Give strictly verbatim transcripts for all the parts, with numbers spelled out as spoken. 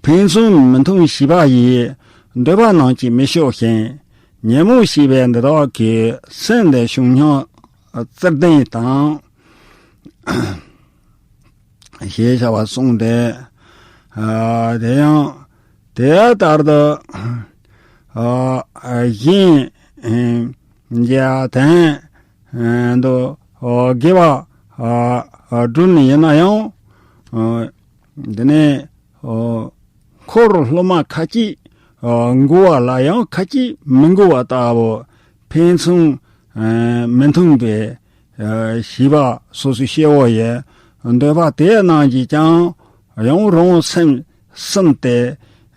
ཕན་ཚུན་མི་མཐུན་བྱས་པ་ཡི། འདོད་པ་རྣམས་ཀྱིས་མི་ཤོག་ཤིང་། ཉོན་མོངས་བྱས་པའི་འདི་དག་གིས། སེམས་འདི་བྱང་སྙོམས་བརྩེར་ལྡན་དང་། ཞེས་བྱ་བ་གསུངས་ཏེ། ཨ་དེ་ཡང་དེ་ལྟར་དུ། ཨ་གཞན་གྱི་དོན་དུ་དགེ་བ་བསྒྲུབས་ནས་ཡིན་ན་ཡང་། འདི་ནས་འཁོར་སློབ་མ་ཁ་ཅིག་མགུ་བ་ལ་ཡང་ཁ་ཅིག་མི་མགུ་བ་ལྟ་བུ། ཕན་ཚུན་མི་མཐུན་པའི་བྱིས་པ་སོ་སོའི་སྐྱེ་བོ་ཡི་འདོད་པ་དེ་རྣམས་ཀྱིས་ཀྱང་ཡང་རང་སེམས་ཟིན་ཏེ་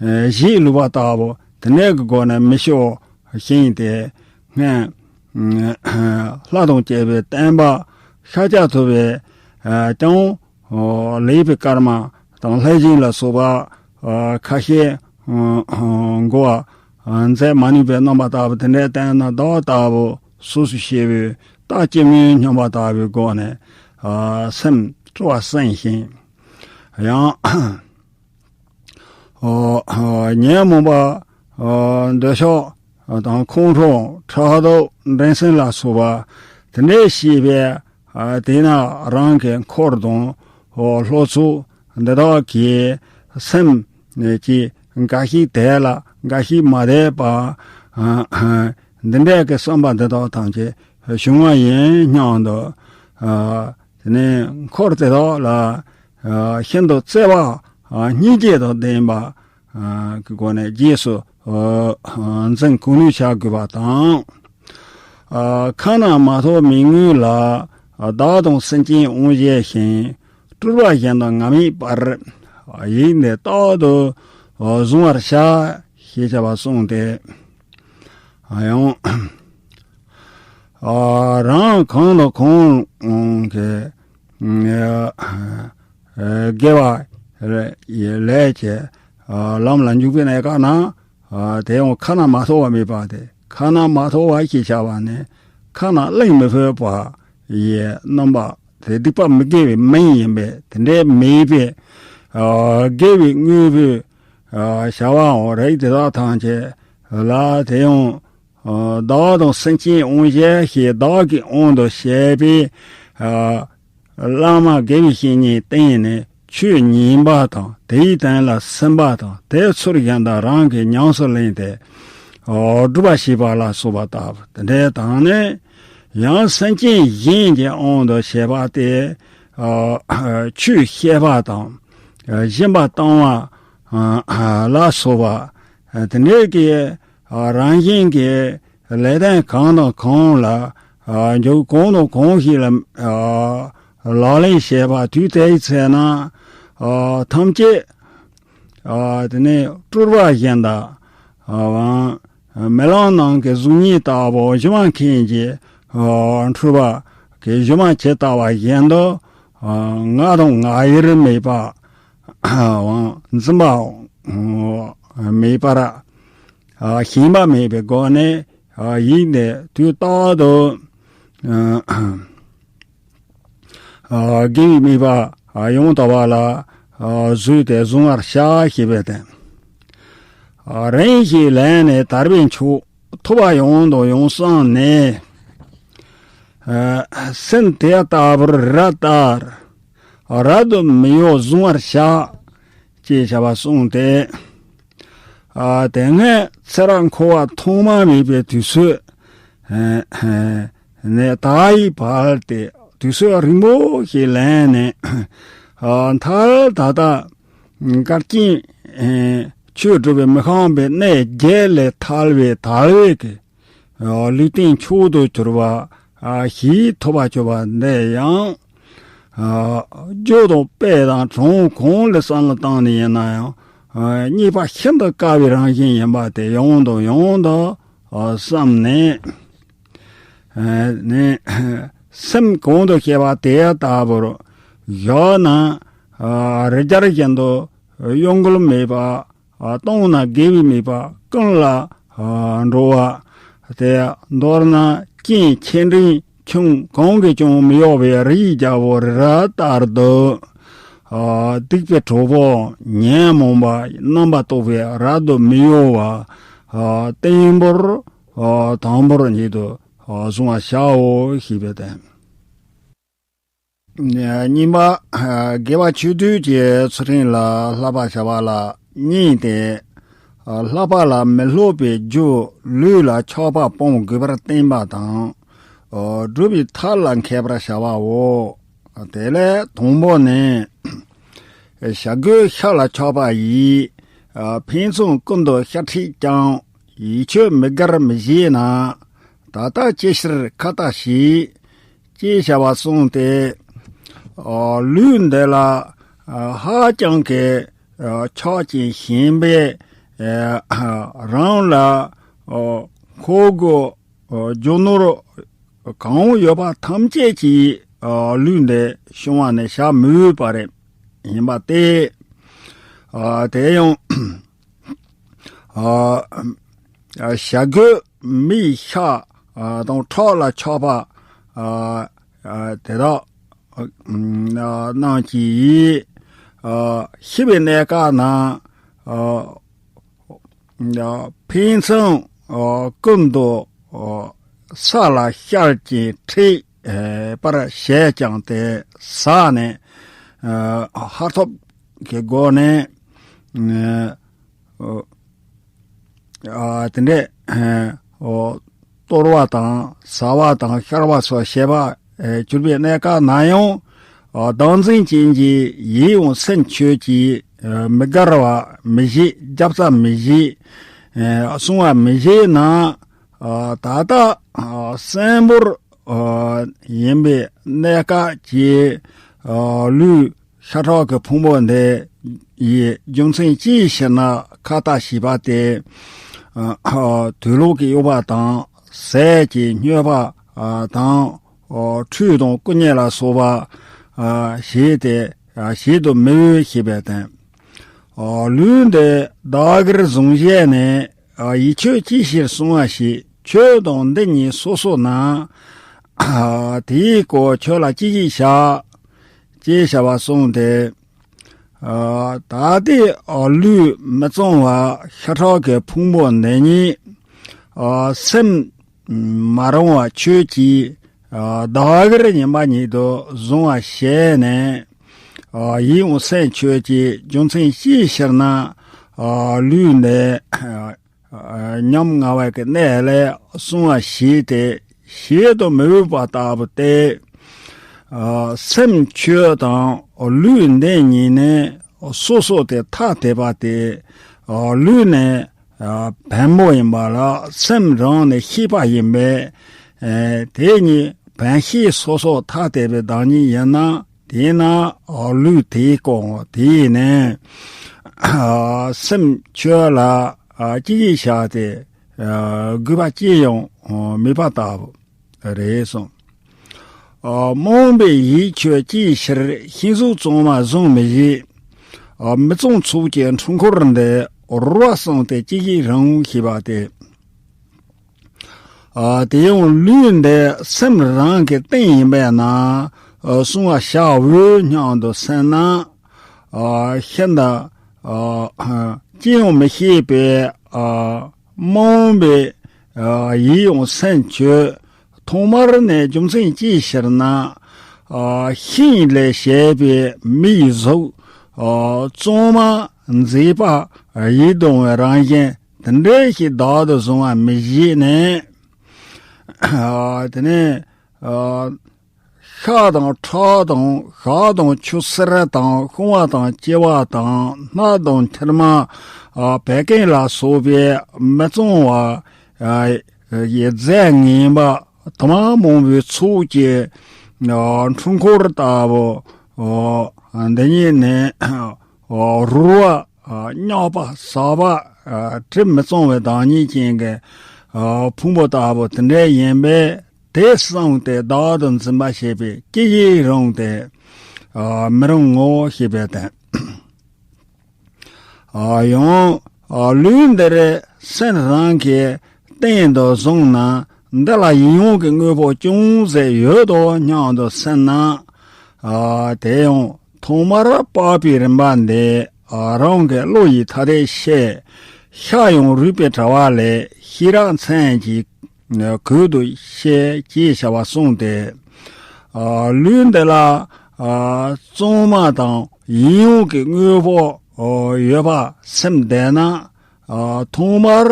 གཞིས་ལུས་པ་ལྟ་བུ། དེ་འདྲའི་གི་སྒོ་ནས་མི་ཤོག་ཤིང་དེ་སྔོན་ལྷ་དང་བཅས་པའི་བསྟན་པ་ཤཱཀྱ་ཐུབ་པས་ཀྱང་ལེགས་པའི་སྐར་མ་དང་ལྷས་བྱིན་ལ་སོགས་པ་ཁ་ཤས་མགུ་བ་མཛད་མ་ནུས་པའི་རྣམ་པ་ལྟ་བུ། དེ་འདྲའི་སྟེང་ན་བདག་ལྟ་བུ་སོ་སོའི་སྐྱེ་བོའི་རྟ་སྐྱེ་མོའི་སྙོམས་པ་ལྟ་བུའི་སྒོ་ནས་སེམས་སྤྲོ་བ་ཟིན་ཞིང་། ཡང་ཉོན་མོངས་པ་འདོད་ཆགས་དང་ཁོང་ཁྲོ་ཕྲག་དོག་འགྲན་སེམས་ལ་སོགས་པ་དེ་འདྲའི་བྱིས་པའི། དེས་ན་རང་གི་འཁོར་དང་སློབ་ཚོགས་འདི་དག་གི་སེམས་ཀྱི་འགའ་ཞིག་དད་ལ་འགའ་ཞིག་མ་དད་པ། འདི་འདྲའི་གི་བསམ་པ་འདི་དག་ཐམས་ཅད་བྱུང་བ་ཡིན་སྙམ་དུ། དེ་ནས་འཁོར་དེ་དག་ལ་ཤིན་ཏུ་བརྩེ་བ་སྙིང་རྗེ་དང་ལྡན་པ་གི་སྒོ་ནས་རྗེས་སུ་འཛིན་གང་ནུས་བྱ་དགོས་པ་དང་། ཁ་ན་མ་ཐོ་མི་མངོན་ལ། བདག་དང་སེམས་ཅན་དབང་བྱས་ཤིང་། སྤྲུལ་པ་བཞིན་དུ་ང་མེད་པར། ཡིད་འདི་རྟག་ཏུ་བཟུང་བར་བྱ། ཞེས་བྱ་བ་གསུངས་ཏེ། ཡང་རང་གང་དང་གང་གི་དགེ་བ་ལས་ཀྱི་ལམ་ལ་འཇུག་པའི་གནས་སྐབས་ན། དེ་ཡང་ཁ་ན་མ་ཐོ་བ་མེད་པ་སྟེ། ཁ་ན་མ་ཐོ་བ་ཞེས་བྱ་བ་ནི་ཁ་ན་གླེང་མི་ཕོད་པ་ཡི་རྣམ་པ་དེ། སྡིག་པ་མི་དགེ་བའི་མིང་ཡིན་པས། དེ་འདྲའི་མེད་པའི་དགེ་བའི་དངོས་པོའི་བྱ་བའང་རིགས་དེ་དག་ཐམས་ཅད་ལ། དེ་ཡང་བདག་དང་སེམས་ཅན་དབང་བྱས་ཤིང་། བདག་གི་དབང་དུ་བྱས་པའི་བླ་མ་དགེ་བའི་བཤེས་གཉེན་བསྟེན་ནས་ཆོས་ཉན་པ་དང་། དེའི་དོན་ལ་སེམས་པ་དང་། དེ་ཚུལ་བཞིན་དུ་རང་གིས་ཉམས་སུ་ལེན་ཏེ་སྒྲུབ་པ་བྱེད་པ་ལ་སོགས་པ་ལྟ་བུ་དེ་འདྲའི་དང་ནི། ཡང་སེམས་ཅན་གཞན་གྱི་དབང་དུ་བྱས་པ་སྟེ། ཆོས་བཤད་པ་དང་། སྦྱིན་པ་གཏང་བ་ལ་སོགས་པ་དེ་འདྲའི་གི་རང་བཞིན་གྱི་ལས་དོན་གང་དང་གང་ལ་འཇུག་གང་དང་གང་ཞིག་ལ་ལག་ལེན་བྱེད་པ་དུས་དེའི་ཚེ་ན་ཐམས་ཅད་དེ་ནས་སྤྲུལ་པ་བཞིན་དུ་རྨི་ལམ་ནང་གི་གཟུགས་བརྙན་ལྟ་བུ་སྒྱུ་མ་མཁན་གྱི་འཁྲུལ་པ་གི་སྒྱུ་མ་ཇི་ལྟ་བ་བཞིན་དུ་ང་དང་ང་ཡིར་མེད་པ། འཛིན་པ་མེད་པར། ཞེན་པ་མེད་པའི་སྒོ་ནས་ཡིད་ནི་དུས་རྟག་ཏུ་དགེ་བའི་དམིགས་པ་ཡང་དག་པ་ལ་བཟོད་དེ་བཟུང་བར་བྱ་ཞེས་པའི་དོན། རིང་ཞིག་ལངས་ནས་དར་བའི་མཆོག་ཐོབ་པ་ཡང་དང་ཡང་བསམས་ནས། སེམས་དེ་ལྟ་བུར་རབ་ལྟར། རབ་ཏུ་མི་གཡོ་བཟུང་བར་བྱ། ཅེས་བྱ་བ་གསུངས་ཏེ། དེ་སྔའི་ཚེ་རབས་འཁོར་བ་ཐོག་མ་མེད་པའི་དུས་ཚོད་ནས་ད་ཡི་བར་ཏེ་དུས་ཚོད་རིང་པོ་ཞིག་ལངས་ནས། མཐར་ད་ལྟ་བསྐལ་ཆེན་ཆོས་སྒྲུབ་པའི་མི་ཤངས་པའི་གནས་བརྒྱད་ལས་ཐར་བའི་དལ་བའི་གི་ལུས་རྟེན་མཆོག་ཏུ་གྱུར་པ་ཞིག་ཐོབ་པར་གྱུར་པ་འདི་ཡང་། རྒྱུ་དང་དཔེ་དང་གྲངས་གང་ལ་བསམ་བློ་བཏང་ནས་ཡིན་ན་ཡང་རྙེད་པ་ཤིན་ཏུ་དཀའ་བའི་རང་བཞིན་ཡིན་པ་དེ་ཡང་དང་ཡང་དུ་བསམས་ནས། ནས་སེམས་གང་དུ་སྐྱེ་བ་དེ་ལྟ་བུར་བཞག་ན། རི་རྒྱལ་བཞིན་དུ་གཡོ་འགུལ་མེད་པ། གཏོང་ན་དགེ་བའི་དམིགས་པ་ཀུན་ལ་འགྲོ་བ། དེ་མདོར་ན་རྐྱེན་ཆེ་འབྲིང་ཆུང་གང་གིས་ཀྱང་མི་གཡོ་བའི་རི་ཡི་རྒྱལ་པོ་རི་རབ་ལྟར་དུ། སྡིག་པའི་གྲོགས་པོ་ཉོན་མོངས་པ་རྣམ་པར་རྟོག་པའི་རབ་ཏུ་མི་གཡོ་བ་བརྟན་པོར་དང་པོར་ཉིད་དུ་བཟུང་བར་བྱའོ་ཞེས་པའི་དོན། གཉིས་པ། དགེ་བ་ཆོས་སྡུད་ཀྱི་ཚུལ་ཁྲིམས་ལ་བསླབ་པ་བྱ་བ་ལ་གཉིས་ཏེ། བསླབ་པ་ལ་མི་སློབ་པའི་རྒྱུ་ལུས་ལ་ཆགས་པ་སྤོང་དགོས་པར་བསྟན་པ་དང་། སྒྲུབ་པའི་ཐབས་ལ་མཁས་པར་བྱ་བའོ། དེ་ལས་དང་པོ་ནི། བྱ་རྒོད་ཤ་ལ་ཆགས་པ་ཡིས། ཕན་ཚུན་ཀུན་ཏུ་ཤ་ཁྲག་ཀྱང་། ཡིད་ཆོས་མི་དགར་མི་བྱེད་ན། ད་ལྟ་ཅི་ཕྱིར་ཁ་ལྟ་བྱེད། ཅེས་བྱ་བ་གསུངས་ཏེ། ལུས་འདི་ལ་ཧ་ཅང་གི་ཆགས་ཅིང་ཞེན་པས། རང་ལ་མཁོ་དགུ་རྒྱུ་ནོར་གང་ཡོད་པ་ཐམས་ཅད་ཀྱིས་ལུས་འདི་བྱུང་བ་ནི་བྱ་མི་འོས་པ་རེད། ཡིན་པ་སྟེ། དེ་ཡང་བྱ་རྒོད་མིའི་ཤ་དང་ཁྲག་ལ་ཆགས་པ་དེ་དག་རྣམས་ཀྱིས་ཤི་བའི་གནས་སྐབས་ན། ཕན་ཚུན་ཀུན་ཏུ་ས་ལ་བཤལ་ཅིང་འཁྲིད་པར་བྱེད་ཀྱང་སྟེ་ཟ་ནས་ཧ་ཐོབ་ཀྱི་སྒོ་ནས་དེ་འདྲས་གཏོར་བ་དང་ཟ་བ་དང་བཤལ་བ་སོགས་བྱེད་པར་གྱུར་པའི་གནས་སྐབས་ན་ཡང་། བདག་འཛིན་ཅན་གྱི་ཡིད་འོང་སེམས་ཁྱོད་ཀྱིས་མི་དགར་བ་མི་བྱེད། རྒྱབ་རྩ་མི་བྱེད། བསྲུང་བ་མི་བྱེད་ན། ད་ལྟ་གསོན་པོར་ཡིན་པའི་གནས་སྐབས་ཀྱི་ལུས་ཤ་ཁྲག་གི་ཕུང་པོ་འདི་ཡི་རྒྱུ་མཚན་ཅིའི་ཕྱིར་ན་ཁ་ལྟ་བྱས་པ་སྟེ། དུག་ལོག་གི་གཡོ་བ་དང་ཟས་ཀྱི་སྨྱོས་པ་དང་། ཁྲུས་དང་སྐུ་མཉེ་ལ་སོགས་པ་བྱས་ཏེ་བྱེད་དུ་མི་འོས་ཞེས་པའི་དོན། ལུས་འདི་བདག་གིར་བཟུང་བྱས་ནས། ཡིད་ཆོས་ཅི་ཕྱིར་བསྲུང་བ་ཞིག་ཁྱོད་དང་འདི་གཉིས་སོ་སོ་ན། དེའི་སྐོར་ཁྱོད་ལ་ཅི་ཞིག་བྱ། ཅེས་བྱ་བ་གསུངས་ཏེ། ད་ལྟའི་ལུས་མི་གཙང་བ་ཤ་ཁྲག་གི་ཕུང་པོ་འདི་ཉིད། སེམས་མ་རུངས་པ་ཁྱོད་ཀྱིས་བདག་གིར་ཉིན་མ་ཉིད་དུ་བཟུང་བ་བྱས་ནས། ཡིད་འོང་སེམས་ཁྱོད་ཀྱིས་རྒྱུ་མཚན་ཅིའི་ཕྱིར་ན་ལུས་འདི་ཉམ་ང་བའི་གནས་ལས་བསྲུང་བ་བྱས་ཏེ་བྱེད་དུ་མི་འོས་པ་ལྟ་བུ་སྟེ། སེམས་ཁྱོད་དང་ལུས་འདི་གཉིས་ནི་སོ་སོ་སྟེ་ཐ་དད་པ་སྟེ། ལུས་ནི་བེམ་པོ་ཡིན་པ་ལ་སེམས་རང་ནི་ཤེས་པ་ཡིན་པས། དེ་གཉིས་བེམ་ཤེས་སོ་སོ་ཐ་དད་པའི་བདག་ཉིད་ཡིན་ན། དེས་ན་ལུས་དེའི་སྐོར་དེས་ནི་སེམས་ཁྱོད་ལ་ཅི་ཞིག་བྱ་སྟེ་དགོས་པ་ཅི་ཡང་མེད་པ་ལྟ་བུ་རེད་གསུངས། རྨོངས་པའི་ཡིད་ཁྱོད་ཅིའི་ཕྱིར་ཤིང་གཟུགས་གཙང་མ་བཟུང་མི་བྱེད། མི་གཙང་ཚོགས་ཀྱི་འཁྲུལ་འཁོར་འདི་རོལ་བར་གསུངས་ཏེ་ཅི་ཞིག་རུང་ཞེས་པ་སྟེ། དེ་ཡང་ལུས་འདི་སེམས་རང་གི་རྟེན་ཡིན་པས་ན། བསྲུང་བར་བྱ་འོས་སྙམ་དུ་སེམས་ན། ཤིན་ཏུ་ཅི་ཡང་མི་ཤེས་པའི་རྨོངས་པའི་ཡིད་འོང་སེམས་ཁྱོད། ཐོག་མར་ནི་རྒྱུ་མཚན་ཅིའི་ཕྱིར་ན། ཤིང་ལས་བྱས་པའི་མིའི་གཟུགས་གཙང་མ་མཛེས་པ་ཡིད་དུ་འོང་བའི་རང་བཞིན་དེ་འདྲ་ཞིག་བདག་ཏུ་བཟུང་བ་མི་བྱེད་ནས། དེ་ནས་ཤ་དང་ཁྲག་དང་ཞག་དང་ཆུ་སེར་དང་ཤུ་བ་དང་ལྕི་བ་དང་སྣ་དང་མཐེར་མ། བད་ཀན་ལ་སོགས་པའི་མི་གཙང་བ་ཡི་རྫས་ངན་པ་དུ་མ་མང་པོའི་ཚོགས་ཀྱི་འཁྲུལ་འཁོར་ལྟ་བུ་འདི་ཉིད་ནི་རུལ་བ། རྙོག་པ། ཟག་པ། དྲི་མི་གཙང་བའི་བདག་ཉིད་ཅན་གྱི་ཕུང་པོ་ལྟ་བུ་དེ་འདྲ་ཡིན་པས། དེ་བསྲུངས་ཏེ་བདག་ཏུ་འཛིན་པ་བྱས་པས་ཅི་ཞིག་རུང་སྟེ་མི་རུང་ངོ་ཞེས་པའི་དོན། ཡང་ལུས་འདིར་སེམས་རང་གི་རྟེན་དུ་བཟུང་ན། འདི་ལ་ཡིད་འོང་གི་དངོས་པོ་ཅུང་ཟད་ཡོད་དོ་སྙམ་དུ་སེམས་ན། དེ་ཡང་ ཐོག་མར་པགས་པའི་རིམ་པ་འདི་རང་གི་བློ་ཡིས་ཐ་དད་བཤད། ཤ་ཡང་རུས་པའི་དྲ་བ་ལས། ཤེས་རབ་མཚན་གྱིས་གོས་དུ་བཤད་ཅེས་བྱ་བ་གསུངས་ཏེ། ལུས་འདི་ལ་གཙང་མ་དང་ཡིད་འོང་གི་དངོས་པོ་ཡོད་པ་སེམས་བདེ་ན། ཐོག་མར་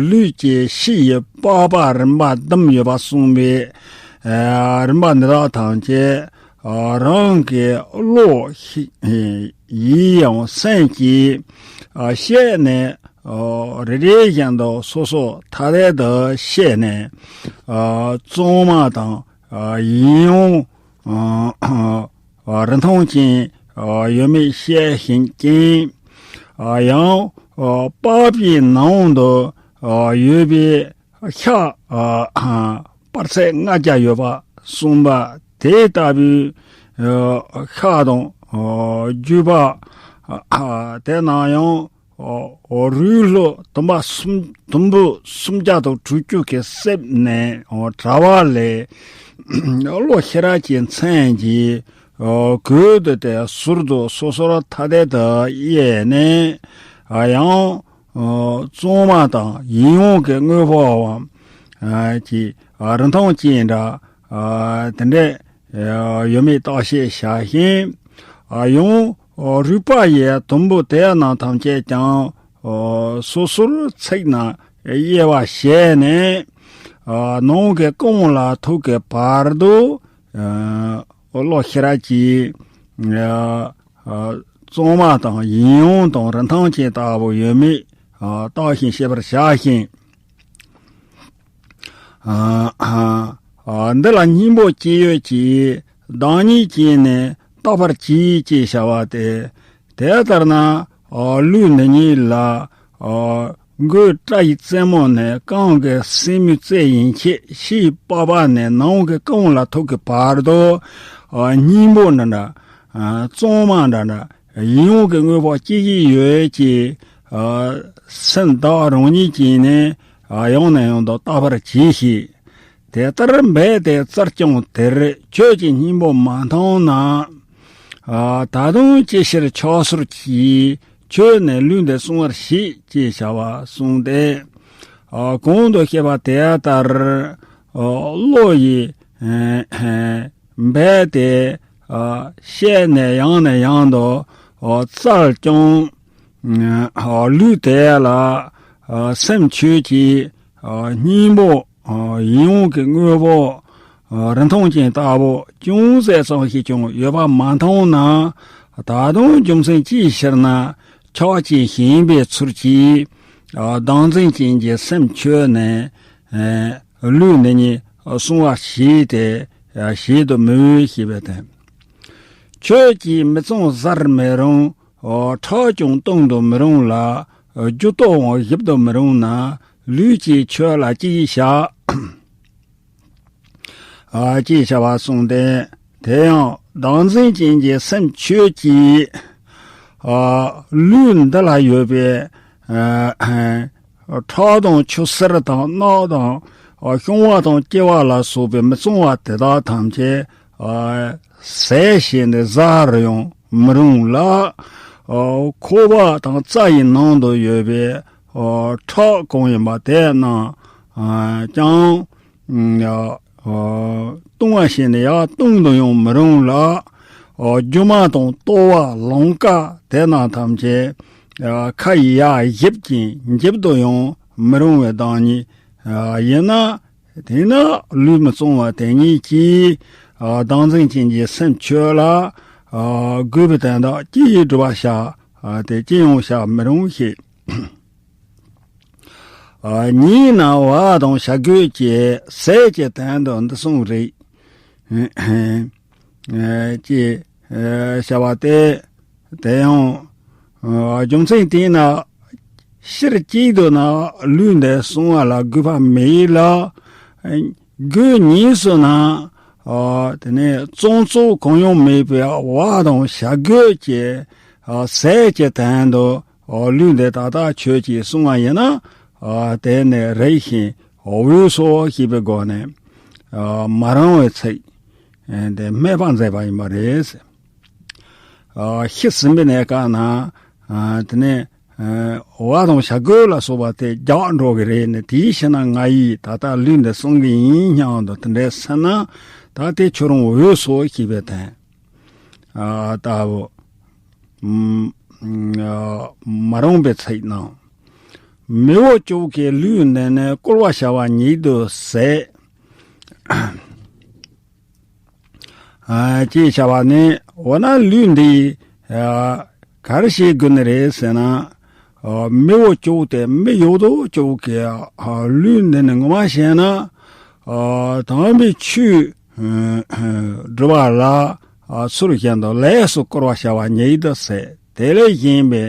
ལུས་ཀྱི་ཕྱི་ཡི་པགས་པ་རིམ་པ་བདུན་ཡོད་པ་གསུངས་པའི་རིམ་པ་འདི་དག་ཐམས་ཅད་རང་གི་བློ་ཡིས་ཡང་སེམས་ཀྱིས་བཤད་ནས། རེ་རེ་བཞིན་དུ་སོ་སོ་ཐ་དད་དུ་བཤད་ནས། གཙང་མ་དང་ཡིད་འོང་རིན་ཐང་ཅན་ཡོད་མེད་བཤད་བཞིན་ཀྱང་། ཡང་པགས་པའི་ནང་དུ་ཡོད་པའི་ཤ་པར་ཚད་ལྔ་བརྒྱ་ཡོད་པ་གསུངས་པ་དེ་ལྟ་བུའི་ཤ་དང་རྒྱུས་པ་དེ་ནང་ཡང་རུས་ལྷུ་དུམ་པ་གསུམ། དུམ་བུ་སུམ་བརྒྱ་དང་དྲུག་ཅུ་གི་གསེབ་ནས་དྲ་བ་ལས། བློ་ཤེས་རབ་ཀྱི་མཚན་གྱིས་གོས་དུ་སྟེ་ཟུར་དུ་སོ་སོར་ཐ་དད་དུ་དབྱེ་ནས། ཡང་གཙང་མ་དང་ཡིད་འོང་གི་དངོས་པོའམ་གྱི་རིན་ཐང་ཅན་འདྲ་དེ་འདྲ་ཡོད་མེད་བརྟག་དཔྱད་བྱ་ཞིང་། ཡང་རུས་པ་ཡི་དུམ་བུ་དེ་རྣམས་ཐམས་ཅད་ཀྱང་སོ་སོར་ཚིག་ནས་དབྱེ་བ་བྱས་ནས། ནང་གི་རྐང་ལག་ཐོག་གི་བར་དུ་བློ་ཤེས་རབ་ཀྱིས་གཙང་མ་དང་ཡིད་འོང་དང་རིན་ཐང་ཅན་ལྟ་བུ་ཡོད་མེད་བརྟག་ཅིང་དཔྱད་པར་བྱ་ཞིང་། འདི་ལ་སྙིང་པོ་ཅི་ཡོད་ཀྱིས་བདག་ཉིད་ཀྱིས་ནི་བརྟག་པར་གྱིས་ཅེས་བྱ་བ་སྟེ། དེ་ལྟར་ན་ལུས་འདི་ཉིད་ལ་མགོའི་སྐྲ་ཡི་རྩེ་མོ་ནས་རྐང་གི་སེན་མོའི་རྩེ་ཡན་ཆད། ཕྱིའི་པགས་པ་ནས་ནང་གི་རྐང་ལག་ཐོག་གི་བར་དུ་སྙིང་པོ་འདྲ་འདྲ། གཙང་མ་འདྲ་འདྲ། ཡིད་འོང་གི་དངོས་པོ་ཅི་ཞིག་ཡོད་ཀྱི། སེམས་བདག་རང་ཉིད་ཀྱིས་ནི་ཡང་ནས་ཡང་དུ་བརྟག་པར་གྱིས་ཤིག། དེ་ལྟར་འབད་དེ་བཙལ་ཀྱང་དེར་ཁྱོད་ཀྱི་སྙིང་པོ་མ་མཐོང་ན། ད་དུང་ཅི་ཕྱིར་ཕྱག་སོར་གྱིས། ཁྱོད་ནི་ལུས་འདི་བསྲུང་བར་བྱེད་ཅེས་བྱ་བ་གསུངས་ཏེ། གོང་དུ་བཤད་པ་དེ་ལྟར་བློ་ཡིས་འབད་དེ་བཤད་ནས་ཡང་ནས་ཡང་དུ་བཙལ་ཀྱང་། ལུས་དེ་ལ་སེམས་ཁྱོད་ཀྱི་སྙིང་པོ་ཡིད་འོང་གི་དངོས་པོ་རིན་ཐང་ཅན་ལྟ་བུ་ཅུང་ཟད་ཙམ་ཞིག་ཀྱང་ཡོད་པ་མ་མཐོང་ན། ད་དུང་རྒྱུ་མཚན་ཅིའི་ཕྱིར་ན་ཁྱབ་བྱེད་ཞེན་པའི་ཚུལ་གྱིས་བདག་འཛིན་ཅན་གྱི་སེམས་ཁྱོད་ནི་ལུས་འདི་ཉིད་བསྲུང་བར་བྱེད་དེ་བྱེད་དུ་མི་འོས་ཞེས་པའི་དོན། ཁྱོད་ཀྱིས་མི་གཙང་བཟར་མི་རུང་། ཁྲག་ཀྱང་བཏུང་དུ་མི་རུང་ལ། རྒྱུ་སྟོབས་དབང་གཞིབ་ཏུ་མི་རུང་ན། ལུས་ཀྱིས་ཁྱོད་ལ་ཅི་ཞིག་བྱ། ཅེས་བྱ་བ་གསུངས་ཏེ། དེ་ཡང་བདག་འཛིན་ཅན་གྱི་སེམས་ཁྱོད་ཀྱིས་ལུས་འདི་ལ་ཡོད་པའི་ཁྲག་དང་ཆུ་སེར་དང་རྣག་དང་ཤོང་བ་དང་སྐྱེ་བ་ལ་སོགས་པའི་མི་གཙང་བ་དེ་དག་ཐམས་ཅད་ཟས་བྱས་ནས་བཟའ་རུ་ཡང་མི་རུང་ལ། ཁོག་པ་དང་རྩ་ཡི་ནང་དུ་ཡོད་པའི་ཁྲག་གང་ཡིན་པ་དེ་རྣམས་ཀྱང་བཏུང་བ་བྱས་ནས་ཡར་བཏུང་དུ་ཡང་མི་རུང་ལ། རྒྱུ་མ་དང་ལྟོ་བ་ལོང་ཀ་དེ་རྣམས་ཐམས་ཅད་ཁ་ཡིས་ཡར་གཞིབ་ཅིང་འཇིབ་ཏུ་ཡང་མི་རུང་བའི་བདག་ཉིད་ཡིན་ན། དེས་ན་ལུས་མི་གཙང་བ་དེ་ཉིད་ཀྱིས་བདག་འཛིན་ཅན་གྱི་སེམས་ཁྱོད་ལ་གུས་པའི་དོན་དག་ཅི་ཡིས་སྒྲུབ་པར་བྱ། དེ་ཅི་ཡང་བྱ་མི་རུང་ཞེས། ཉིད་ན་བ་དང་བྱ་རྒོད་ཀྱི་ཟས་ཀྱི་དོན་དུ་འདི་གསུངས་རིགས། ཅེས་བྱ་བ་སྟེ། དེ་ཡང་རྒྱུ་མཚན་དེས་ན་ཕྱིར་གཅིག་ཏུ་ན་ལུས་འདི་བསྲུང་བ་ལ་གུས་པ་མེད་ལ། རྒོད་ཉིད་སུ་ན་དེ་ནས་གཙང་བཙོག་གང་ཡང་མེད་པའི་བ་དང་བྱ་རྒོད་ཀྱི་ཟས་ཀྱི་དོན་དུ་ལུས་འདི་ད་ལྟ་ཁྱོད་ཀྱིས་བསྲུང་བ་ཡིན་ན། དེ་ནི་རིགས་ཤིང་འོས་སོ་ཞེས་པའི་སྒོ་ནས་མ་རུང་བའི་ཚིག་དེ་སྨྲས་པ་མཛད་པ་ཡིན་པ་རེད། ཤི་ཟིན་པའི་གནས་སྐབས་ན་དེ་ནས་བ་དང་བྱ་རྒོད་ལ་སོགས་པ་དེ་རྒྱག་འགྲོ་གི་རེད་ནས། དེའི་ཕྱིར་ན་ང་ཡིས་ད་ལྟ་ལུས་འདི་བསྲུང་གི་ཡིན་སྙམ་དུ་དེ་འདྲའི་སེམས་ན་ད་དེ་ཁྱོད་རང་འོས་སོ་ཞེས་པའི་དོན་ལྟ་བུ། མ་རུངས་པའི་ཚིག་ནང་། མི་བོ་ཅོག་གི་ལུས་འདི་ནི་བསྐོར་བར་བྱ་བ་ཉིད་དུ་ཟད། ཅེས་བྱ་བ་ནི། འོ་ན་ལུས་འདི་ག་རེ་བྱེད་དགོས་ནི་རེད་ཟེར་ན། མི་བོ་ཅོག་སྟེ་མི་ཡོད་དོ་ཅོག་གི་ལུས་འདི་ནི་ངོ་མ་བྱས་ན། དམ་པའི་ཆོས་སྒྲུབ་པ་ལ་ཚུལ་བཞིན་དུ་ལས་སུ་བསྐོར་བར་བྱ་བ་ཉིད་དུ་ཟད། དེ་ལས་གཞན་པའི་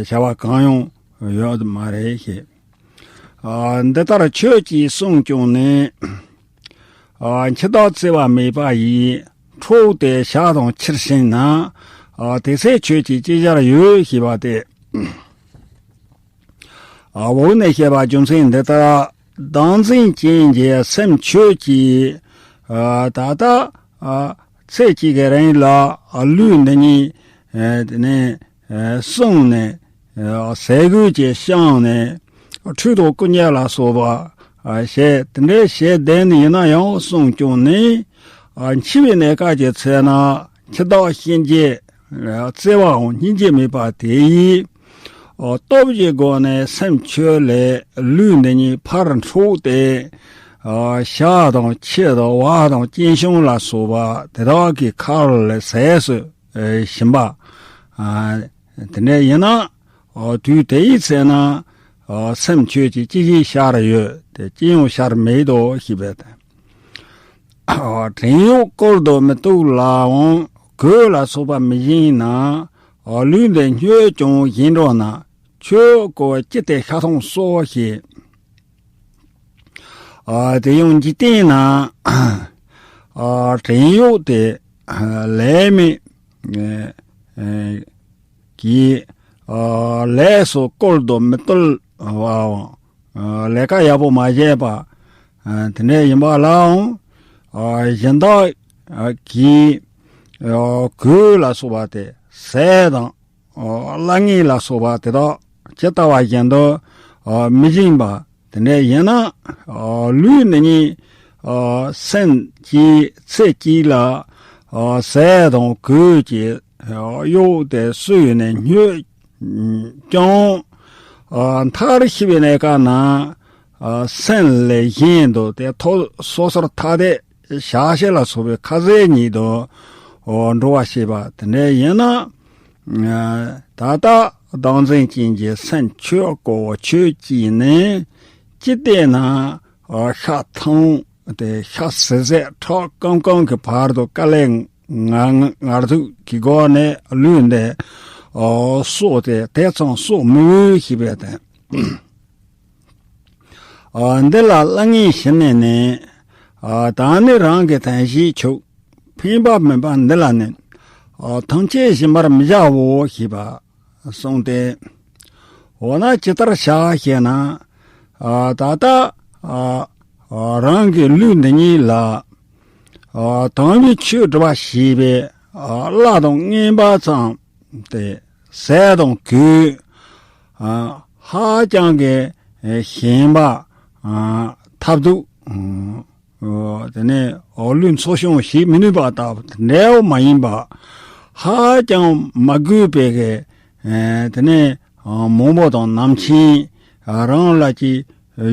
བྱ་བ་གང་ཡང་ཡོད་མ་རེད་ཞེས། འདི་ལྟར་ཁྱོད་ཀྱིས་བསྲུངས་ཀྱང་ནི། འཆི་བདག་བརྩེ་བ་མེད་པ་ཡིས། འཕྲོག་སྟེ་བྱ་དང་ཕྱིར་ཕྱིན་ན། དེ་ཚེ་ཁྱོད་ཀྱིས་ཅི་བྱར་འོས་ཞེས་པ་སྟེ། འོག་ནས་བཤད་པ་རྒྱུ་མཚན་འདི་ལྟར་བདག་འཛིན་ཅན་གྱི་སེམས་ཁྱོད་ཀྱིས། ད་ལྟ་ཚེ་གཅིག་གི་རིང་ལ་ལུས་འདི་ཉིད་དེ་ནས་བསྲུངས་ནས། ཟས་གོས་ཀྱིས་བསྐྱངས་ནས་ཁྲུས་དང་སྐུ་མཉེ་ལ་སོགས་པ་བྱས། དེ་འདྲའི་བྱས་བསྡད་ནས་ཡིན་ན་ཡང་བསྲུངས་ཀྱང་ནི། འཆི་བའི་གནས་སྐབས་ཀྱི་ཚེ་ན་འཆི་བདག་གཤིན་རྗེ་བརྩེ་བའམ་སྙིང་རྗེ་མེད་པ་དེ་ཡིས། སྟོབས་ཀྱི་སྒོ་ནས་སེམས་ཁྱོད་ལས་ལུས་འདི་ཉིད་ཕར་འཕྲོག་སྟེ། བྱ་དང་ཁྱི་དང་བ་དང་སྐྱེ་ཤིང་ལ་སོགས་པ་དེ་དག་གི་ཁ་ལ་ཟས་སུ་བྱིན་པ། དེ་འདྲ་ཡིན་ན། དུས་དེའི་ཚེ་ན། སེམས་ཁྱོད་ཀྱིས་ཅི་ཞིག་བྱར་འོས་ཏེ། ཅི་ཡང་བྱར་མེད་དོ་ཞེས་པས། བྲན་གཡོག་བཀོལ་དུ་མི་བཏུབ་ལའང་གོས་ལ་སོགས་པ་མི་བྱིན་ན། ལུས་འདི་སྙོད་ཀྱང་བཞིན་འགྲོ་ན། ཁྱོད་ཀྱིས་ཅི་སྟེ་ཤ་ཐུང་གསོ་ཞེས། དེ་ཡང་འཇིག་རྟེན་ན་བྲན་གཡོག་དེ་ལས་མེད་ཀྱི་ལས་སུ་བཀོལ་དུ་མི་བཏུབ་པའམ། ལས་ཀ་ཡག་པོ་མ་བྱས་པ་དེ་འདྲ་ཡིན་པ་ལའང་། གཞན་དག་གིས་གོས་ལ་སོགས་པ་དེ་ཟས་དང་། གླ་རྔན་ལ་སོགས་པ་དེ་དག་ཇི་ལྟ་བ་བཞིན་དུ་མི་བྱིན་པ་དེ་འདྲ་ཡིན་ན། ལུས་འདི་ཉིད་སེམས་ཀྱིས་ཚེ་གཅིག་ལ་ཟས་དང་གོས་ཀྱི་གཡོག་དེ་སུ་ཡིན་ནས་སྙོད་ཀྱང་། མཐར་ཤི་བའི་གནས་སྐབས་ན་སེམས་ལས་གཞན་དུ་དེ་ཐོབ་སོ་སོར་ཐ་དད་བྱ་བྱེད་ལ་སོགས་པའི་ཁ་ཟས་ཉིད་དུ་འགྲོ་བར་བྱེད་པ་དེ་འདྲ་ཡིན་ན། ད་ལྟ་བདག་འཛིན་ཅན་གྱི་སེམས་ཁྱོད་ཀྱིས་ཁྱོད་ཀྱིས་ནི་ཅི་སྟེ་ན་ཤ་ཐུང་དེ་ཤ་ཟད་ཟད་ཁྲག་སྐམ་སྐམ་གྱི་བར་དུ་དཀའ་ལས་ངལ་ངལ་འཛུགས་ཀྱི་སྒོ་ནས་ལུས་འདི་གསོ་སྟེ་དེ་ཙམ་གསོ་མི་འོས་ཞེས་པའི་དོན། འདི་ལ་གླ་རྔན་ཞུས་ནས་ནི། ད་ནི་རང་གི་དོན་ཞིག་ཆུག་ཕན་པ་མིན་པ་འདི་ལ་ནི། ཐམས་ཅད་སྦྱིན་པར་མི་བྱའོ་ཞེས་པ་གསུངས་ཏེ། འོ་ན་ཇི་ལྟར་བྱ་ཞེ་ན། ད་ལྟ་རང་གི་ལུས་འདི་ཉིད་ལ། དམ་པའི་ཆོས་སྒྲུབ་པ་ཞེས་པའི་གླ་དང་རྔན་པ་ཙམ་དེ་ཟས་དང་གོས། ཧ་ཅང་གི་ཞན་པ། ཐབས་སྡུག་དེ་ནས་ལུས་འཚོ་སྐྱོང་བྱེད་མི་ནུས་པ་ལྟ་བུ་དེ་འདྲ་བོ་མ་ཡིན་པ། ཧ་ཅང་མ་དགོས་པའི་གི་དེ་ནས་མང་པོ་དང་ནམ་མཁའི་རང་ལ་ཅི་